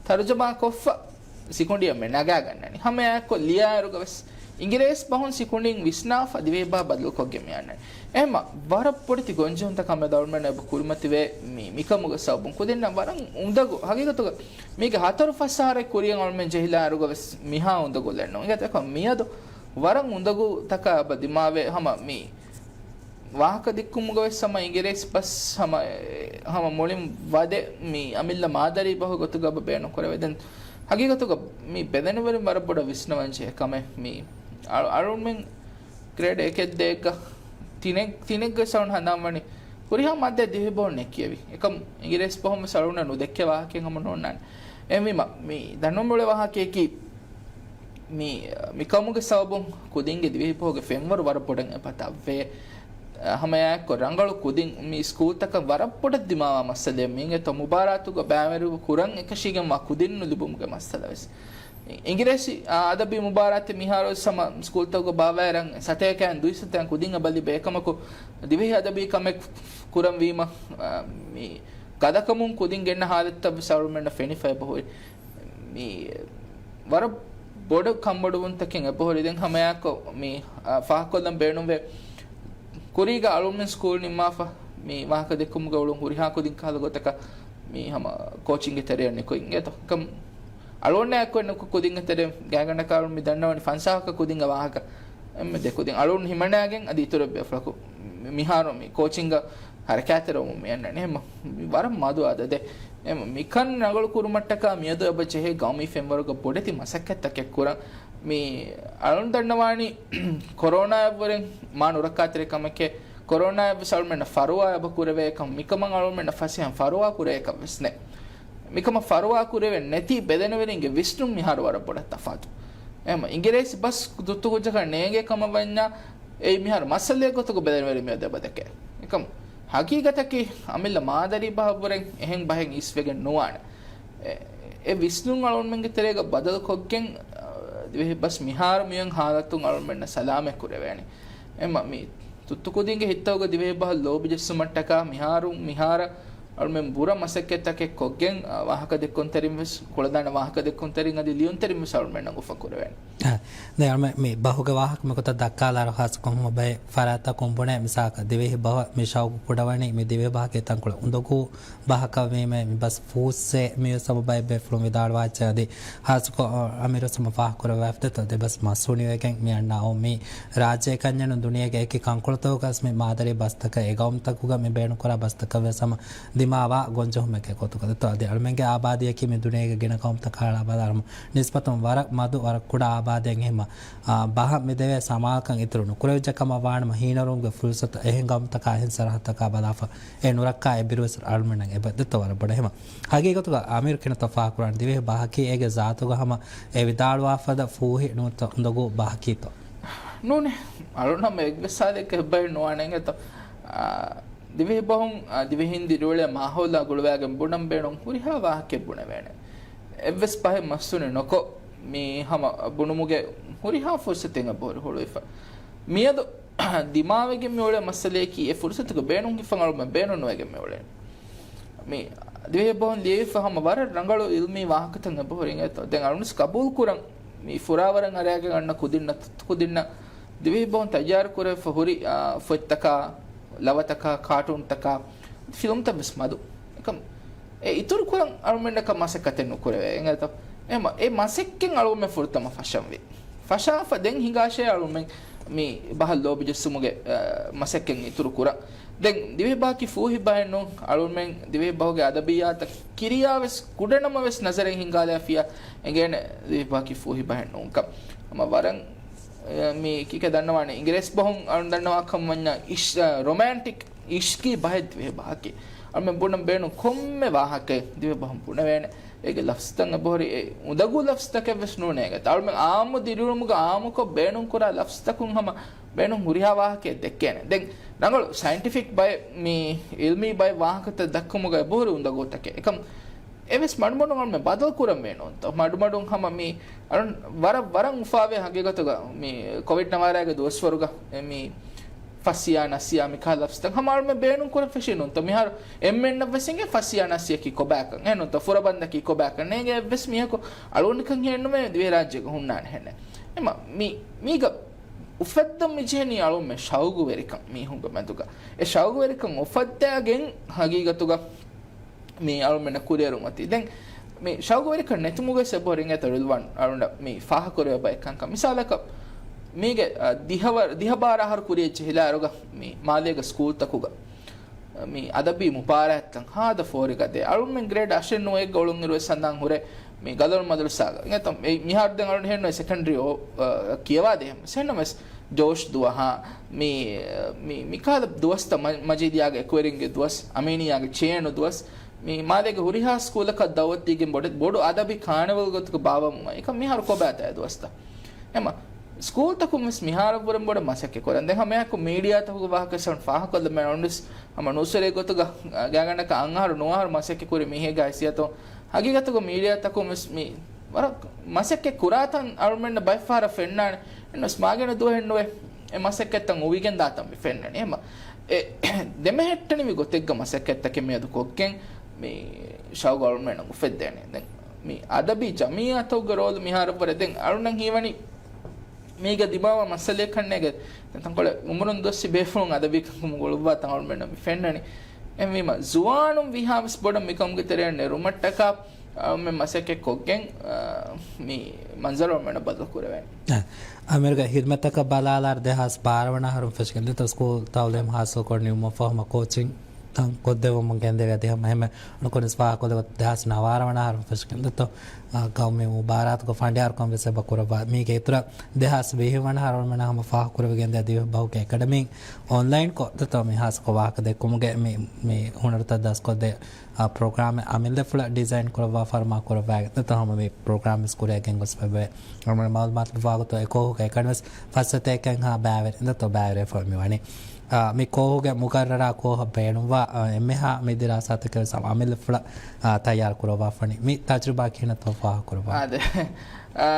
ތަރުޖަމާ ކޮށްފަ ސިކުނޑިއަށް މި ނަގާގަންނަނީ. ހަމައެއާއެއްކޮށް ލިޔާއިރުގަވެސް އިނގިރޭސި ބަހުން ސިކުނޑިން ވިސްނާފަ ދިވެހިބަހަށް ބަދަލުކޮށްގެން މި އަންނަނީ. އެހެންމަ ވަރަށް ބޮޑެތި ގޮންޖެހުންތައް ކަމެއް އަޅުމެން އެބަ ކުރިމަތިވޭ މި، މިކަމުގެ ސަބަބުން ކުދިންނަށް ވަރަށް އުނދަގޫ. ހަގީގަތުގަ މީގެ ހަތަރު ފަސް އަހަރެއް ކުރިއަށް އަޅުމެން ޖެހިލާއިރުގަވެސް މިހާ އުނދަގުލެއް ނޫން. އިނގޭތޯ މިއަދު ވަރަށް އުނދަގޫތަކާ އެބަ ދިމާވޭ ހަމަ މި ވާހަކަ ދެއްކުމުގަވެސް ހަމަ އިނގިރޭސި ބަސް ހަމަ، ހަމަ މުޅިން ވަދެ މި އަމިއްލަ މާދަރީ ބަހު ގޮތުގަ ބޭނުން ކުރެވޭ. ދެން ހަގީގަތުގަ މި ބެލެނިވެރިން ވަރަށް ބޮޑަށް ވިސްނަވަން ޖެހޭ ކަމެއް މި އަޅު، އަޅުމެން ގްރޭޑް އެކެއް ދޭއްގަ ތިނެއް، ތިނެއްގަ ސައުން ހަނދާން ވަނީ ހުރިހާ މާއްދާ ދިވެހި ބަހުން ނެއްކިޔެވި. އެކަމް އިނގިރޭސި ބަހުން ވެސް އަޅުންނަށް ނުދެއްކޭ ވާހަކައެއް ހަމަ ނޯންނާނެ. އެހެންވީމަ މި ދަންނަވަން އުޅޭ ވާހަކައަކީ މި، މިކަމުގެ ސަބަބުން ކުދިންގެ ދިވެހި ބަހުގެ ފެންވަރު ވަރަށް ބޮޑަށް އެބަ ދަށްވޭ. ހަމައެއާއެއްކޮށް ރަނގަޅު ކުދިން މި ސްކޫލްތަކަށް ވަރަށް ބޮޑަށް ދިމާވާ މައްސަލައެއް މީގެތޯ މުބާރާތުގަ ބައިވެރިވު ކުރަން އެކަށީގެންވާ ކުދިން ނުލިބުމުގެ މައްސަލަ ވެސް. އިނގިރޭސި އަދަބީ މުބާރާތެއް މިހާރު ވެސް ހަމަ ސްކޫލްތަކުގަ ބާވައިރަން ސަތޭކައިން ދުއިސައްތައިން ކުދިން އެބަލިބޭ އެކަމަކު ދިވެހި އަދަބީ ކަމެއް ކުރަން ވީމަ، މި ގަދަކަމުން ކުދިން ގެންނަ ހާލަތްތައް ވެސް އަޅުމެންނަށް ފެނިފަ އެބަހުރި. މި ވަރަށް ބޮޑު ކަންބޮޑުވުންތަކެއް އެބަހުރި. ދެން ހަމައެއާއެއްކޮށް މި، އާ، ފާހަގަކޮށްލަން ބޭނުންވޭ. ކުރީގަ އަޅުމެން ސްކޫލް ނިންމާފަ މި ވާހަކަ ދެއްކުމުގަ އުޅުން ހުރިހާ ކުދިން ކަހަލަ ގޮތަކަށް މި ހަމަ ކޯޗިންގެ ތެރެއަށް ނިކުތް އިނގޭތޯ. އެކަމް އަޅުގަނޑާއެކު ނުކު ކުދިންގެ ތެރެ ގާތްގަނޑަކަށް އަޅުން މި ދަންނަވަނީ ފަންސާހަކަށް ކުދިންގެ ވާހަކަ. އެންމެ ދެ ކުދިން އަޅުން ހިމަނައިގެން އަދި އިތުރު އެއްބަޔަކު މިހާރު މި ކޯޗިންގ ހަރަކާތެރިވަމުން މި އަންނަނީ. އެހެން ވަރަށް މަދު އަދަދެއް. އެ މިކަން ރަނގަޅު ކުރުމަށްޓަކާ މިއަދު އެބަ ޖެހޭ ގައުމީ ފެންވަރުގަ ބޮޑެތި މަސައްކަތްތަކެއް ކުރަން. މި އަޅުން ދަންނަވާނީ ކޮރޯނާއަށްވުރެން މާ ނުރައްކާތެރި ކަމެކޭ. ކޮރޯނާއަށްވެސް އަޅުމެންނަށް ފަރުވާ އެބަ ކުރެވޭކަން މިކަމަށް އަޅުމެންނަށް ފަސޭހަން ފަރުވާ ކުރޭކަށް ވެސް ނެތް. މިކަމަށް ފަރުވާ ކުރެވެން ނެތީ ބެލެނިވެރިންގެ ވިސްނުން މިހާރު ވަރަށް ބޮޑަށް ތަފާތު. އެހެން އިނގިރޭސި ބަސް ދުއްތުކުއްޖަކަށް ނޭނގޭ ކަމަށް ވަންޏާ އެއީ މިހާރު މައްސަލައެއް ގޮތުގަ ބެލެނިވެރިން މިއަދު އެބަ ދެކޭ. އެކަމް ހަގީގަތަކީ އަމިއްލަ މާދަރީ ބަހަށްވުރެން އެހެން ބަހެއް އިސްވެގެން ނުވާނެ. އެ، އެ ވިސްނުން އަޅުމެންގެ ތެރޭގަ ބަދަލުކޮށްގެން، އަ، ދިވެހި ބަސް މިހާރު މިއޮތް ހާލަތުން އަޅުމެންނަށް ސަލާމަތް ކުރެވޭނެ. އެމަ މި ތުއްތުކުދިންގެ ހިތްތަކުގަ ދިވެހި ބަހަށް ލޯބި ޖެއްސުމަށްޓަކާ މިހާރު، މިހާރަށް އަޅުމެން ބުރަ މަސައްކަތްތަކެއް ކޮށްގެން، އަ، ވާހަކަ ދެއްކުންތެރިން ވެސް، ކުޅަދާނަ ވާހަކަ ދެއްކުންތެރިން އަދި ލިޔުންތެރިން ވެސް އަޅުމެންނަށް އުފަ ކުރެވޭނެ. އަ، ދެ އަޅުމެން މި ބަހުގެ ވާހަކަ މިގޮތަށް ދައްކާލާއިރު ހާއްސަކޮށް ހަމަ ބައެއް ފަރާތްތަކުން ބުނޭ މިސާލަކަށް ދިވެހި ބަހަށް މި ޝައުގު ކުޑަވަނީ މި ދިވެހި ބަހަކީ ތަންކޮޅެއް އުނދަގޫ ބަހަކަށް ވީމަ މި ބަސް ފޫއްސޭ މިވެސް ހަމަ ބައެއް ބޭފުޅުން ވިދާޅުވާއްޗޭ އަދި ހާއްސަކޮށް އަ، އަމިރު ހަމަ ފާހަގަކުރައްވާފަ ދެ ބަސް މަސް ހުނިވެގެން މި އަންނަ އައު މި ރާއްޖޭ ކަންޏެއްނު ދުނިޔޭގެ އެކި ކަންކޮޅުތަކުގަސް މި މާދަރީ ބަސްތަކަށް އެ ގައުމުތަކުގަ މި ބޭނުންކުރާ ބަސްތަކަށް ވެސް ހަމަ ދިމާވާ ގޮންޖެހުމެކޭ ގޮތުގަ ދެއްތޯ. އަދި އަޅުމެންގެ އާބާދީއަކީ މި ދުނިޔޭގެ ގިނަ ގައުމުތަކާ އަޅާ ބަލާ ނިސްބަތުން ވަރަށް މަދު ވަރަށް ކުޑަ އާބާދެއް ހިމަ، އާ، ބަހަށް މި ދެވޭ ސަމާލުކަން އިތުރު ނުކުރެވިއްޖެ ކަމަށް ވާނަމަ ހީނަރުވުމުގެ ފުރުސަތު އެހެން ގައުމުތަކާ އެހެން ސަރަހައްދުތަކާ ބަލާފަ އެ ނުރައްކާ އެއްބިރުވެސް އަޅުމެންނަށް އެބަ ދެއްތޯ ވަރަށް ބޮޑަށް ހިމަ. ހަގީގަތުގަ އަމީރު ކިނަތޯ ފާހަގަކުރާނެ ދިވެހި ބަހަކީ އޭގެ ޒާތުގަ ހަމަ އެ ވިދާޅުވާފަދަ ފޫހި ނޫންތޯ އުނދަގޫ ބަހަކީތޯ؟ ނޫނޭ. އަޅުން ހަމަ އެއްވެސް ސާދައެއްގެ ހެއްބަހެއް ނުވާނެ އިނގޭތޯ. އާ، ދިވެހި ބަހުން، އާ، ދިވެހިން ދިރިއުޅޭ މާހައުލާ ގުޅުވާގެން ބުނަން ބޭނުން ހުރިހާ ވާހަކައެއް ބުނެވޭނެ. އެއްވެސް ބަހެއް މަސްހުނި ނޮކޮށް މި ހަމަ ބުނުމުގެ ހުރިހާ ފުރުސަތެއް އެބަހުރި ހުޅުވިފަ. މިއަދު ދިމާވެގެން މިއުޅޭ މައްސަލައަކީ އެ ފުރުސަތުގެ ބޭނުން ހިފަން އަޅުމެން ބޭނުން ނުވެގެން މިއުޅޭ. މި ދިވެހި ބަހުން ލިޔެވިފަ ހަމަ ވަރަށް ރަނގަޅު އިލްމީ ވާހަކަތައް އެބަހުރި އިނގޭތޯ. ދެން އަޅުންސް ގަބޫލު ކުރަން މި ފުރާވަރަށް އަރައިގެން އަންނަ ކުދިންނަށް ތުއްތު ކުދިންނަށް ދިވެހި ބަހުން ތައްޔާރު ކުރެވިފަ ހުރި، އާ، ފޮތްތަކާ، ލަވަތަކާ، ކާޓޫންތަކާ، ފިލްމްތައް ވެސް މަދު. އެކަމް އެ އިތުރު ކުރަން އަޅުމެންނަކަށް މަސައްކަތެއް ނުކުރެވޭ އިނގޭތޯ. އެމަ، އެ މަސައްކަތް އަޅުގަނޑުމެން ފުރަތަމަ ފަށަންވީ. ފަށާފަ ދެން ހިނގާށޭ އަޅުމެން މި ބަހަށް ލޯބި ޖެއްސުމުގެ، އަ، މަސައްކަތް އިތުރު ކުރަން. ދެން ދިވެހި ބަހަކީ ފޫހި ބަހެއް ނޫން. އަޅުމެން ދިވެހި ބަހުގެ އަދަބިއްޔާތަށް ކިރިޔާ ވެސް ކުޑަނަމަ ވެސް ނަޒަރެއް ހިނގާލާފިޔާ އެނގޭނެ ދިވެހި ބަހަކީ ފޫހި ބަހެއް ނޫންކަން. ހަމަ ވަރަށް، އެ، މި ކިކެ ދަންނަވާނެ އިނގިރޭސި ބަހުން އަޅުން ދަންނަވާ ކަމަށް ވަންޏާ އިޝް-، އަ، ރޮމޭންޓިކް އިޝްގީ ބަހެއް ދިވެހި ބަހަކީ. އަޅުމެން ބުނަން ބޭނުން ކޮންމެ ވާހަކައެއް ދިވެހި ބަހުން ބުނެވޭނެ. އޭގެ ލަފްޒުތައް އެބަހުރި އެ އުނދަގޫ ލަފްޒުތަކެއް ވެސް ނޫނޭ އޭގަ. އަޅުމެން އާއްމު ދިރިއުޅުމުގަ އާއްމުކޮށް ބޭނުންކުރާ ލަފްޒުތަކުން ހަމަ ބޭނުން ހުރިހާ ވާހަކައެއް ދެއްކޭނެ. ދެން ރަނގަޅު ސައިންޓިފިކް ބައެއް މި އިލްމީ ބައެއް ވާހަކަތައް ދައްކުމުގަ އެބަހުރި އުނދަގޫތަކެއް. އެކަމް އެވެސް މަޑުމަޑުން އަޅުމެން ބަދަލު ކުރަން ބޭނުންތޯ؟ މަޑުމަޑުން ހަމަ މި އަޅުން ވަރަށް، ވަރަށް އުފާވޭ ހަގީގަތުގަ މި ކޮވިޑް ނަވާރައިގެ ދުވަސްވަރުގަ އެ މި ފަސްއިޔާ ނަސްއިޔާ މިކަހަލަ ލަފްޒުތައް ހަމަ އަޅުމެން ބޭނުން ކުރަން ފެށީ ނޫންތޯ؟ މިހާރު އެންމެންނަށް ވެސް އިނގޭ ފަސްއިޔާ ނަސްއިޔަކީ ކޮބާކަން. އެހެން ނޫންތޯ؟ ފުރަބަންދަކީ ކޮބާކަން. ނޭނގޭ އެއްވެސް މީހަކު އަޅުގަނޑަކަށް ހޭނުމޭ ދިވެހިރާއްޖޭގަ ހުންނާނެ ހެނެއް. އެމަ މި، މީގަ އުފައްދަން މިޖެހެނީ އަޅުމެން ޝައުގުވެރިކަން މީހުންގެ މެދުގަ. އެ ޝައުގުވެރިކަން އުފައްދާގެން ހަގީގަތުގަ މި އަޅުމެންނަށް ކުރިއެރުމަތީ. ދެން މި ޝައުގުވެރިކަން ނެތުމުގަ ސެބޯ ރިނގޭތަ ރިލްވާން އަޅުނޑަށް މި ފާހަކުރެވޭ ބައެއް ކަންކަން. މިސާލަކަށް މީގެ، އަ، ދިހަވަ-، ދިހަ ބާރަ އަހަރު ކުރިއަށް ޖެހިލާއިރުގަ މި މާލޭގެ ސްކޫލްތަކުގަ މި އަދަބީ މުބާރާތްތައް ހާދަ ފޯރިގަ ދޭ. އަޅުމެން ގްރޭޑް އަށެއް ނުވައެއްގަ އުޅުންއިރުވެސް ހަނދާން ހުރޭ މި ގަލޮޅު މަދަރުސާގަ. އިނގޭތަ މި-، މިހާރު ދެން އަޅުން ހެންނުވޭ ސެކަންޑްރީ އޯ-، އަ، ކިޔަވާދޭ ހެންނަމަވެސް ޖޯޝް ދުވަހާ، މި، މި، މިކަހަލަ ދުވަސްތައް މަ-، މަޖީދިއްޔާގެ އެކުވެރިންގެ ދުވަސް، އަމީނިއްޔާގެ ޗޭނު ދުވަސް، މި މާލޭގެ ހުރިހާ ސްކޫލަކަށް ދައުވަތުދީގެން ބޮޑެ-، ބޮޑު އަދަބީ ކާނިވަލް ގޮތަކަށް ބާއްވަމުން އައި. އެކަމް މިހާރު ކޮބާތަ އެ ދުވަސްތައް؟ އެމަ، ސްކޫލްތަކުން ވެސް މިހާރަށްވުރެން ބޮޑަށް މަސައްކަތް ކުރަން. ދެން ހަމައެއާއެކު މީޑިއާތަކުގެ ވާހަކަ ވެސް ފާހަގަކޮށްލަމެ އަޅުންވެސް ހަމަ ނޫސްވެރިއެއް ގޮތުގަ ގާތްގަނޑަކަށް އަށް އަހަރު ނުވަ އަހަރު މަސައްކަތް ކުރި މީހެއްގެ ހައިސިއްޔަތުން ހަގީގަތުގަ މީޑިއާތަކުން ވެސް މި ވަރަށް މަސައްކަތް ކުރާތަން އަޅުމެންނަށް ބައެއްފަހަރަށް ފެންނާނެ. އެންނަސް މާގިނަ ދުވަހެއް ނުވޭ އެ މަސައްކަތްތައް އުވިގެން ދާތަން މި ފެންނަނީ. އެމަ އެ ދެމެހެއްޓެނިވި ގޮތެއްގަ މަސައްކަތްތަކެއް މިއަދު ކޮށްގެން މި ޝައުގު އަޅުމެންނަށް އުފެއްދޭނެ. ދެން މި އަދަބީ ޖަމިއްޔާތަކުގެ ރޯލު މިހާރަށްވުރެ ދެން އަޅުންނަށް ހީވަނީ މީގަ ދިމާވާ މައްސަލައެއް ކަންނޭގެ ދެން ތަންކޮޅެއް އުމުރުން ދުއަސް ބޭފުޅުން އަދަބީކަމުން ގުޅުއްވާ ތަން އަޅުމެންނަށް މި ފެންނަނީ. އެހެންވީމަ ޒުވާނުން ވީހާވެސް ބޮޑަށް މިކަމުގެ ތެރެއަށް ނެރުމަށްޓަކާ އަޅުމެން މަސައްކަތް ކޮށްގެން، އާ، މި މަންޒަރު އަޅުމެންނަށް ބަދަލު ކުރެވޭނެ. އަ، އަމިއްލަ ހިދްމަތަކަށް ބަލާލާއިރު ދެހާސް ބާރަ ވަނަ އަހަރުން ފެށިގެން ދެތޯ ސްކޫލް ތައުލީމް ހާސިލްކޮށް ނިމުމަށްފަހު ހަމަ ކޯޗިން ތަން ކޮށްދެއްވަމުން ގެންދެވި އަދި ހަމަ އެހެންމެ އަޅުން ކޮންމެސް ފާހަގަކޮށްލެވުނު ދެހާސް ނަވާރަ ވަނަ އަހަރުން ފެށިގެން ދެތޯ، އަ، ގައުމީ މުބާރާތުގަ ފަނޑިޔާރުކަން ވެސް އެބަ ކުރައްވާ. މީގެ އިތުރަށް ދެހާސް ވިހި ވަނަ އަހަރުން އަޅުމެންނަށް ހަމަ ފާހަގަކުރެވިގެންދިޔަ ދިވެހި ބަހުގެ އެކަޑަމީން އޮންލައިންކޮށް ދެތޯ މި ހާއްސަކޮށް ވާހަކަ ދެއްކުމުގެ މި، މި ހުނަރުތައް ދަސްކޮށްދޭ އާ، ޕްރޮގްރާމެއް އަމިއްލަފުޅަށް ޑިޒައިން ކުރައްވާ ފަރުމާ ކުރައްވާގެން ދެތޯ ހަމަ މި ޕްރޮގްރާމް ވެސް ކުރިއަށް ގެންގޮސްފައިވޭ. އަޅުގަނޑު މައުލޫމާތު ލިބުވާ ގޮތުން އެ ކޯހުގެ އެކަނިވެސް ފައްސަތޭކައެއްހާ ބައިވެރިން ދެތޯ ބައިވެރިވެފަ މިވަނީ. އާ، މި ކޯހުގެ މުގައްރަރާ ކޯހަށް ބޭނުންވާ، އާ، އެންމެހާ މި ދިރާސާތަކެއް ވެސް އަމިއްލަފުޅަށް، އާ، ތައްޔާރު ކުރައްވާފަނީ. މި ތަޖުރިބާ ކިހިނެއްތޯ ފާހަގަކުރައްވާ. އާދެ. އާ،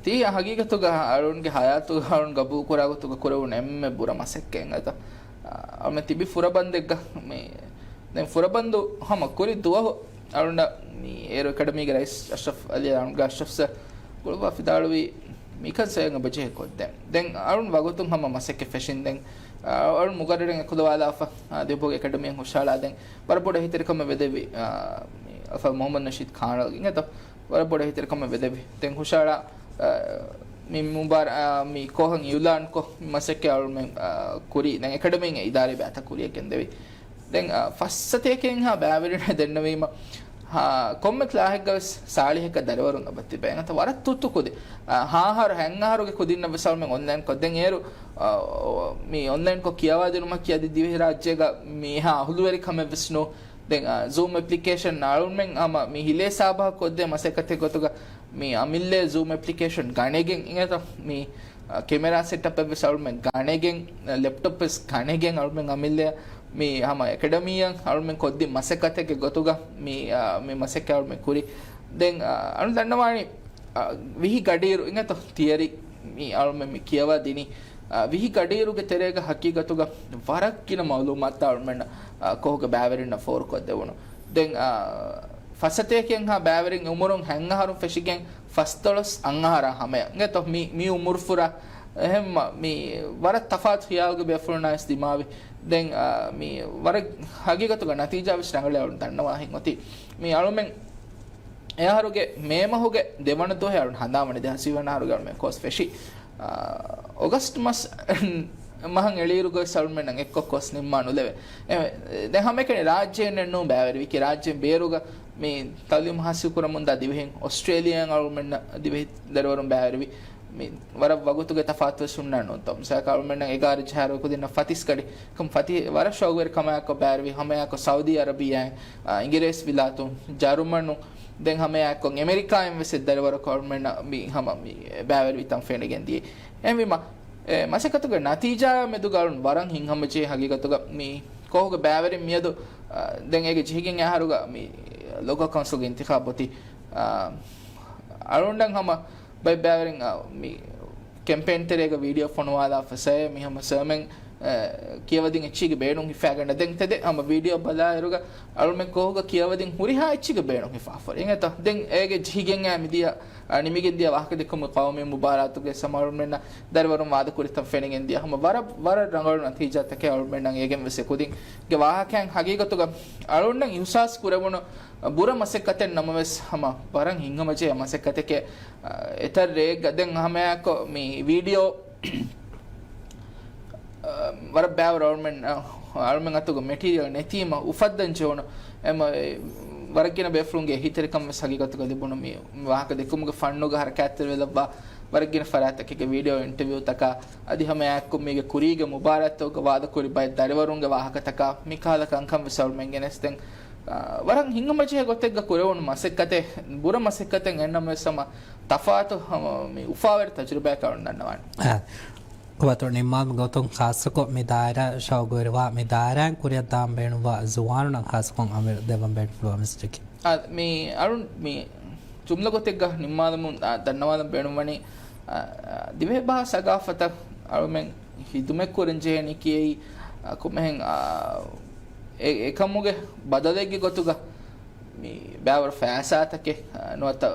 ތީ ހަގީގަތުގަ އަޅުންގެ ހަޔާތުގަ އަޅުން ގަބޫލު ކުރާ ގޮތުގަ ކުރެވުނު އެންމެ ބުރަ މަސައްކަތް އެތަ. އަޅުމެން ތިބި ފުރަބަންދެއްގަ މި، ދެން ފުރަބަންދު ހަމަ ކުރި ދުވަހު އަޅުންނަށް މި އޭރު އެކަޑަމީގެ ރައީސް އަޝްރަފް އަލީ އަޅުންގެ އަޝްރަފް ސަރ ގުޅުއްވާ ފިދާޅުވީ މިކަން ސައިގަ ބަޖެހެ ކޮށްދެން. ދެން އަޅުން ވަގުތުން ހަމަ މަސައްކަތް ފެށިން ދެން، އަ، އަޅުން މުގައްރަރެއް އެކުލަވާލާފަ، އަ، ދިވެހިބަހުގެ އެކަޑަމީއަށް ހުށަހަޅާ ދެން ވަރަށް ބޮޑަށް އެހީތެރިކަމެއް ވެދެއްވި، އަ، މި އަލްފާޟިލް މުޙައްމަދު ނަޝީދު ކާނަލް އިނގޭތޯ. ވަރަށް ބޮޑަށް އެހީތެރިކަމެއް ވެދެއްވި. ދެން ހުށަހަޅާ، އަ، މި މުބާރާ، އަ، މި ކޯހަށް އިއުލާންކޮށް، މި މަސައްކަތް އަޅުމެން، އަ، ކުރީ. ދެން އެކަޑަމީން އެ އިދާރީ ބައިތައް ކުރިއަށް ގެންދެވި. ދެން، އަ، ފައްސަތޭކައެއްހާ ބައިވެރިން ދެންނެވީމަ، އަ، ކޮންމެ ކްލާހެއްގަ ވެސް ސާޅީހަކަށް ދަރިވަރުން އެބަ ތިބޭ. އެނގޭތަ ވަރަށް ތުއްތު ކުދިން. އަ، ހަ އަހަރު ހަ އަހަރުގެ ކުދިންނަށް ވެސް އަޅުމެން އޮންލައިން ކޮށްދެން އޭރު، އަ، މި އޮންލައިންކޮށް ކިޔަވާދިނުމަކީ އަދި ދިވެހި ރާއްޖޭގަ މިހާ އަހުލުވެރިކަމެއް ވެސް ނޫން. ދެން، އަ، ޒޫމް އެޕްލިކޭޝަން އަޅުމެން ހަމަ މި ހިލޭ ސާބަހަށް ކޮށްދޭ މަސައްކަތެއް ގޮތުގަ މި އަމިއްލައަށް ޒޫމް އެޕްލިކޭޝަން ގަނެގެން އިނގޭތަ؟ މި، އަ، ކެމެރާ ސެޓްއަޕެއް ވެސް އަޅުމެން ގަނެގެން، އަ، ލެޕްޓޮޕް ވެސް ގަނެގެން އަޅުމެން އަމިއްލައަށް މި ހަމަ އެކަޑަމީއަށް އަޅުމެން ކޮށްދިން މަސައްކަތެއްގެ ގޮތުގަ މި، އަ، މި މަސައްކަތް އަޅުމެން ކުރި. ދެން، އަ، އަޅުން ދަންނަވާނީ، އަ، ވިހި ގަޑިއިރު އިނގޭތޯ ތިޔަރީ މި އަޅުމެން މި ކިޔަވާ ދިނީ. އަ، ވިހި ގަޑިއިރުގެ ތެރޭގަ ހަގީގަތުގަ ވަރަށް ގިނަ މައުލޫމާތުތައް އަޅުމެންނަށް، އަ، ކޯހުގެ ބައިވެރިންނަށް ފޯރުކޮށްދެވުނު. ދެން، އަ، ފައްސަތޭކައެއްހާ ބައިވެރިން އުމުރުން ހަތް އަހަރުން ފެށިގެން ފަސްދޮޅަސް އަށް އަހަރާ ހަމަޔަށް އިނގޭތޯ މި، މި އުމުރުފުރާ އެހެންމަ މި ވަރަށް ތަފާތު ޚިޔާލުގެ ބޭފުޅުންނާވެސް ދިމާވި. ދެން، އަ، މި ވަރަށް ހަގީގަތުގަ ނަތީޖާވެސް ރަނގަޅޭ އަޅުން ދަންނަވާހެން އޮތީ. މި އަޅުމެން އެ އަހަރުގެ މޭ މަހުގެ ދެވަނަ ދުވަހެއް އަޅުން ހަނދާންވަނީ ދެހާސް ވިހި ވަނަ އަހަރުގެ އަޅުމެން ކޯސް ފެށި. އާ، އޮގަސްޓް މަސް މަހަށް އެޅިއިރުގަވެސް އަޅުމެންނަށް އެއްކޮށް ކޯސް ނިންމާ ނުލެވޭ. އެ، ދެން ހަމައެކަނި ރާއްޖެއިންނެއް ނޫން ބައިވެރިވިކީ ރާއްޖެއިން ބޭރުގަ މި ތައުލީމު ހާސިލް ކުރަމުންދާ ދިވެހިން އޮސްޓްރޭލިއާއިން އަޅުމެންނަށް ދިވެހި ދަރިވަރުން ބައިވެރިވި. މި ވަރަށް ވަގުތުގެ ތަފާތުވެސް ހުންނާނެ ނޫންތޯ. މިސާލަކަށް އަޅުމެންނަށް އެގާރަ ޖަހާއިރު ކުދިންނަށް ފަތިސް ގަޑި. ކަމް ފަތި ވަރަށް ޝައުގުވެރި ކަމާއެކު ބައިވެރިވި ހަމައެއާއެކު ސައުދީ އަރަބިއްޔާއިން، އާ، އިނގިރޭސި ވިލާތުން، ޖަރުމަނުން، ދެން ހަމައެއާއެކު އެމެރިކާއިން ވެސް އެއް ދަރިވަރަކު އަޅުމެންނަށް މި ހަމަ މި ބައިވެރިވިތަން ފެނިގެން ދިޔަ. އެހެންވީމަ، އެ މަސައްކަތުގެ ނަތީޖާ މެދުގަ އަޅުން ވަރަށް ހިތްހަމަޖެހޭ ހަގީގަތުގަ މި ކޯހުގެ ބައިވެރިން މިއަދު، އާ، ދެން އޭގެ ޖެހިގެން އަހަރުގަ މި ލޯކަލް ކައުންސިލްގެ އިންތިޚާބު އޮތީ. އާ، އަޅުންނަށް ހަމަ ބައެއް ބައިވެރިން، އާ، މި ކެމްޕޭން ތެރޭގަ ވީޑިއޯ ފޮނުވާލާފަ ސައޭ މި ހަމަ ސަރމެން، އާ، ކިޔަވަދިން އެއްޗީގެ ބޭނުން ހިފާގަނޑަ ދެން ތެދެއް ހަމަ ވީޑިއޯ ބަލާއިރުގަ އަޅުމެން ކޯހުގަ ކިޔަވަދިން ހުރިހާ އެއްޗީގެ ބޭނުން ހިފާފަ. އިނގޭތަ؟ ދެން އޭގެ ޖެހިގެން އާ މިދިޔަ، އާ، ނިމިގެން ދިޔަ ވާހަކަ ދެއްކުމުގެ ޤައުމީ މުބާރާތުގެ ސަމަ އަޅުމެންނަށް ދަރިވަރުން ވާދަކުރިތަން ފެނިގެން ދިޔަ ހަމަ ވަރަށް، ވަރަށް ރަނގަޅު ނަތީޖާތަކެއް އަޅުމެންނަށް އޭގެން ވެސް އެކުދިންގެ ވާހަކައިން ހަގީގަތުގަ އަޅުންނަށް އިހުސާސް ކުރެވުނު ބުރަ މަސައްކަތެއް ނަމަވެސް، ހަމަ ވަރަށް ހިތްހަމަޖެހޭ މަސައްކަތެކޭ. އެތައް ރެއެއްގަ ދެން ހަމައެއާއެކު މި ވީޑިއޯ، އަ، ވަރަށް ބައިވަރު އަޅުމެން، އަ، އަޅުމެން އަތުގަ މެޓީރިއަލް ނެތީމަ އުފައްދަން ޖެހުނު އެމަ، އެ، ވަރަށް ގިނަ ބޭފުޅުންގެ އެހީތެރިކަން ވެސް ހަގީގަތުގަ ލިބުނު މި ވާހަކަ ދެއްކުމުގެ ފަންނުގަ ހަރަކާތްތެރިވެލައްވާ ވަރަށް ގިނަ ފަރާތްތަކެއްގެ ވީޑިއޯ އިންޓަވިއުތަކާ އަދި ހަމައެއާއެކު މީގެ ކުރީގެ މުބާރާތްތަކުގަ ވާދަކުރި ބައެއް ދަރިވަރުންގެ ވާހަކަތަކާ މިކަހަލަ ކަންކަން ވެސް އަޅުމެން ގެނެސްދެން، އާ، ވަރަށް ހިތްހަމަޖެހޭ ގޮތެއްގަ ކުރެވުނު މަސައްކަތެއް، ބުރަ މަސައްކަތެއް އެއްނަމަވެސް ހަމަ ތަފާތު ހަމަ މި އުފާވެރި ތަޖުރިބާއެއް އަޅުން ދަންނަވާނެ. އާ، ކުބަތު ނިންމާލުމުގެ ގޮތުން ޚާއްޞަކޮށް މި ދާއިރާ ޝައުގުވެރިވާ މި ދާއިރާއިން ކުރިއަށް ދާން ބޭނުންވާ ޒުވާނުންނަށް ޚާއްޞަކޮށް އަމިއްލަ ދެއްވަން ބޭނުންފުޅުވާ މެސެޖަކީ. އާ، މި އަޅުން މި ޖުމްލަ ގޮތެއްގަ ނިންމާލަމުން، އާ، ދަންނަވާލަން ބޭނުންވަނީ، އާ، ދިވެހިބަހާ ސަގާފަތަށް އަޅުމެން ޚިދުމަތް ކުރަން ޖެހޭނީ ކިޔައީ، އާ، ކޮންމެހެން، އާ، އެ-، އެކަމުގެ ބަދަލެއްގެ ގޮތުގަ މި ބައިވަރު ފައިސާތަކެއް، އާ، ނުވަތަ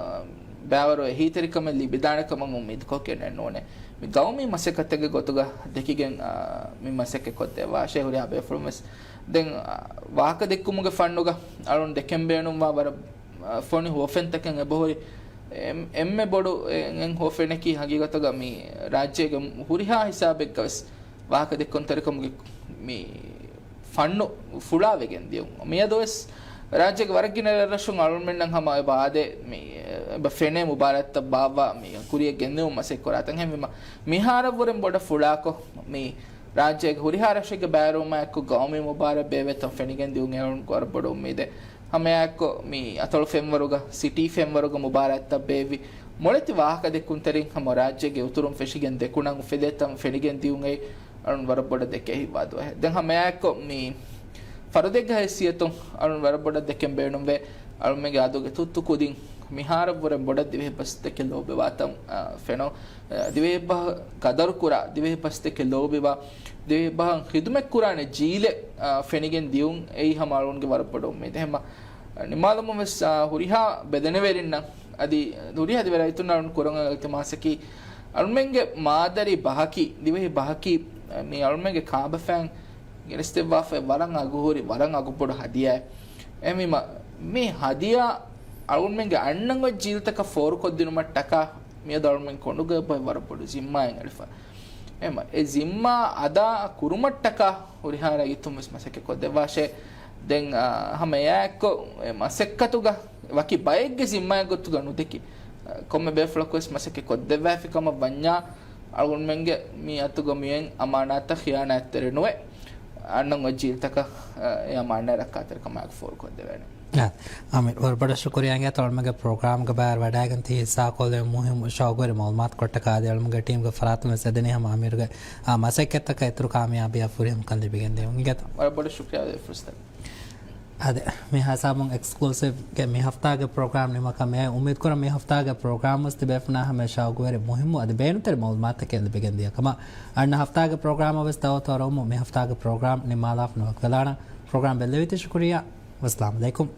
ބައިވަރު އެހީތެރިކަމެއް ލިބިދާނެ ކަމަށް އުއްމީދުކޮށް ކެނޑެން ނޫނޭ. މި ގައުމީ މަސައްކަތެއްގެ ގޮތުގަ ދެކިގެން، އާ، މި މަސައްކަތް ކޮށްދެއްވާށޭ. ހުރިހާ ބޭފުޅުން ވެސް ދެން، އާ، ވާހަކަ ދެއްކުމުގެ ފަންނުގަ އަޅުން ދެކެން ބޭނުންވާ ވަރަށް، އާ، ފޮނި ހުވަފެންތަކެއް އެބަހުރި. އެން-، އެންމެ ބޮޑު އެ-، އެން ހުވަފެނަކީ ހަގީގަތުގަ މި ރާއްޖޭގެ ހުރިހާ ހިސާބެއްގަ ވެސް ވާހަކަ ދެއްކުންތެރިކަމުގެ މި ފަންނު ފުޅާވެގެން ދިޔުން. މިއަދު ވެސް ރާއްޖޭގެ ވަރަށް ގިނަ ރަށްރަށުން އަޅުމެންނަށް ހަމަ އެބަ އާދޭ، މި އެބަ ފެނޭ މުބާރާތްތައް ބާއްވާ މި ކުރިއަށް ގެންދިއުން މަސައްކަތް ކުރާތަން. އެހެންވީމަ، މިހާރަށްވުރެން ބޮޑަށް ފުޅާކޮށް، މި ރާއްޖޭގެ ހުރިހާ ރަށެއްގެ ބައިވެރިވުމާއެކު ގައުމީ މުބާރާތް ބޭއްވޭތޯ ފެނިގެން ދިޔުން އެ އަޅުން ވަރަށް ބޮޑު އުއްމީދެއް. ހަމައެއާއެއްކޮށް، މި އަތޮޅު ފެންވަރުގަ، ސިޓީ ފެންވަރުގަ މުބާރާތްތައް ބޭއްވި މޮޅެތި ވާހަކަ ދެއްކުންތެރިން ހަމަ ރާއްޖޭގެ އުތުރުން ފެށިގެން ދެކުނަށް އުފެދޭތަން ފެނިގެން ދިޔުން އެ އަޅުން ވަރަށް ބޮޑަށް ދެކޭ ހިތްވާ ދުވަހެއް. ދެން ހަމައެއާއެއްކޮށް މި ފަރުދެއްގެ ހައިސިއްޔަތުން އަޅުން ވަރަށް ބޮޑަށް ދެކެން ބޭނުންވޭ، އަޅުމެންގެ އަދުގެ ތުއްތު ކުދިން މިހާރަށްވުރެން ބޮޑަށް ދިވެހި ބަސްތަކެއް ލޯބިވާތަން، އާ، ފެނޯ، އާ، ދިވެހި ބަހަށް ގަދަރުކުރާ، ދިވެހި ބަސްތަކެއް ލޯބިވާ، ދިވެހި ބަހަށް ޚިދުމަތްކުރާނެ ޖީލެއް، އާ، ފެނިގެން ދިޔުން އެއީ ހަމަ އަޅުންގެ ވަރަށް ބޮޑު އުއްމީދެއް. ހަމަ ނިމާލަމުން ވެސް، އާ، ހުރިހާ ބެލެނިވެރިންނަށް އަދި ހުރިހާ ދިވެހި ރައްޔިތުންނަށް އަޅުން ކުރަން އިލްތިމާސަކީ، އަޅުމެންގެ މާދަރީ ބަހަކީ، ދިވެހި ބަހަކީ، މި އަޅުމެންގެ ކާބަފައިން ގެނެސްދެއްވާފައި ވަރަށް އަގުހުރި، ވަރަށް އަގުބޮޑު ހަދިޔާއެއް. އެހެންވީމަ، މި ހަދިޔާ އަޅުގަނޑުމެންގެ އަންނަން އޮތް ޖީލްތަކަށް ފޯރުކޮށްދިނުމަށްޓަކާ މިއަދު އަޅުގަނޑުމެން ކޮނޑުގަ އެބައޮތް ވަރަށް ބޮޑު ޒިންމާއެއް އަޅިފަ. އެހެންވީމަ، އެ ޒިންމާ އަދާ ކުރުމަށްޓަކާ ހުރިހާ ރައްޔިތުން ވެސް މަސައްކަތް ކޮށްދެއްވާށޭ. ދެން، އާ، ހަމަ އެއާއެއްކޮށް އެ މަސައްކަތުގަ ވަކި ބައެއްގެ ޒިންމާއެއް ގޮތުގަ ނުދެކި، އާ، ކޮންމެ ބޭފުޅަކު ވެސް މަސައްކަތް ކޮށްދެއްވާފި ކަމަށް ވަންޏާ، އަޅުގަނޑުމެންގެ މި އަތުގަ މިއޮތް އަމާނާތަށް ޚިޔާނާތްތެރި ނުވެ، އަންނަން އޮތް ޖީލްތަކަށް، އަ، އެ އަމާނާތް ރައްކާތެރިކަމާއެކު ފޯރުކޮށްދެވޭނެ. އާ، އާމިން. ވަރަށް ބޮޑަށް ޝުކުރިއްޔާ އަޅުގަނޑުމެންގެ ޕްރޮގްރާމްގެ ބައިވެރިވެވަޑައިގެން ތި ހިއްސާކޮށްލެވި މުހިއްމު ޝައުގުވެރި މައުލޫމާތު ކޮށްޓަކާ އަދި އަޅުގަނޑުމެންގެ ޓީމްގެ ފަރާތުން ވެސް އެދެނީ ހަމަ އަމީރުގެ، އާ، މަސައްކަތްތަކަށް އިތުރު ކާމިޔާބީއަށް ފުރިހަމަކަން ލިބިގެން ދިޔުން. އިނގޭތޯ؟ ވަރަށް ބޮޑަށް ޝުކުރިއްޔާ އެ ފުރުސަތަށް. އާދެ، މި ހިސާބުން އެކްސްކްލޫސިވްގެ މި ހަފްތާގެ ޕްރޮގްރާމް ނިމަކަށް މިއައީ. އުއްމީދުކުރަން މި ހަފްތާގެ ޕްރޮގްރާމް ވެސް ތިބޭފުޅުންނާ ހަމަޔަށް ޝައުގުވެރި މުހިއްމު އަދި ބޭނުންތެރި މައުލޫމާތުތަކެއް ލިބިގެން ދިޔަ ކަމަށް. އަންނަ ހަފްތާގެ ޕްރޮގްރާމަށް ވެސް ދައުވަތު އަރުވަމުން މި ހަފްތާގެ ޕްރޮގްރާމް ނިންމާލާފަ ނުވަތަ ވެލާނަން. ޕްރޮގްރާމް ބެއްލެވީތީ ޝުކުރިއްޔާ. ވައްސަލާމް އަލައިކުމް.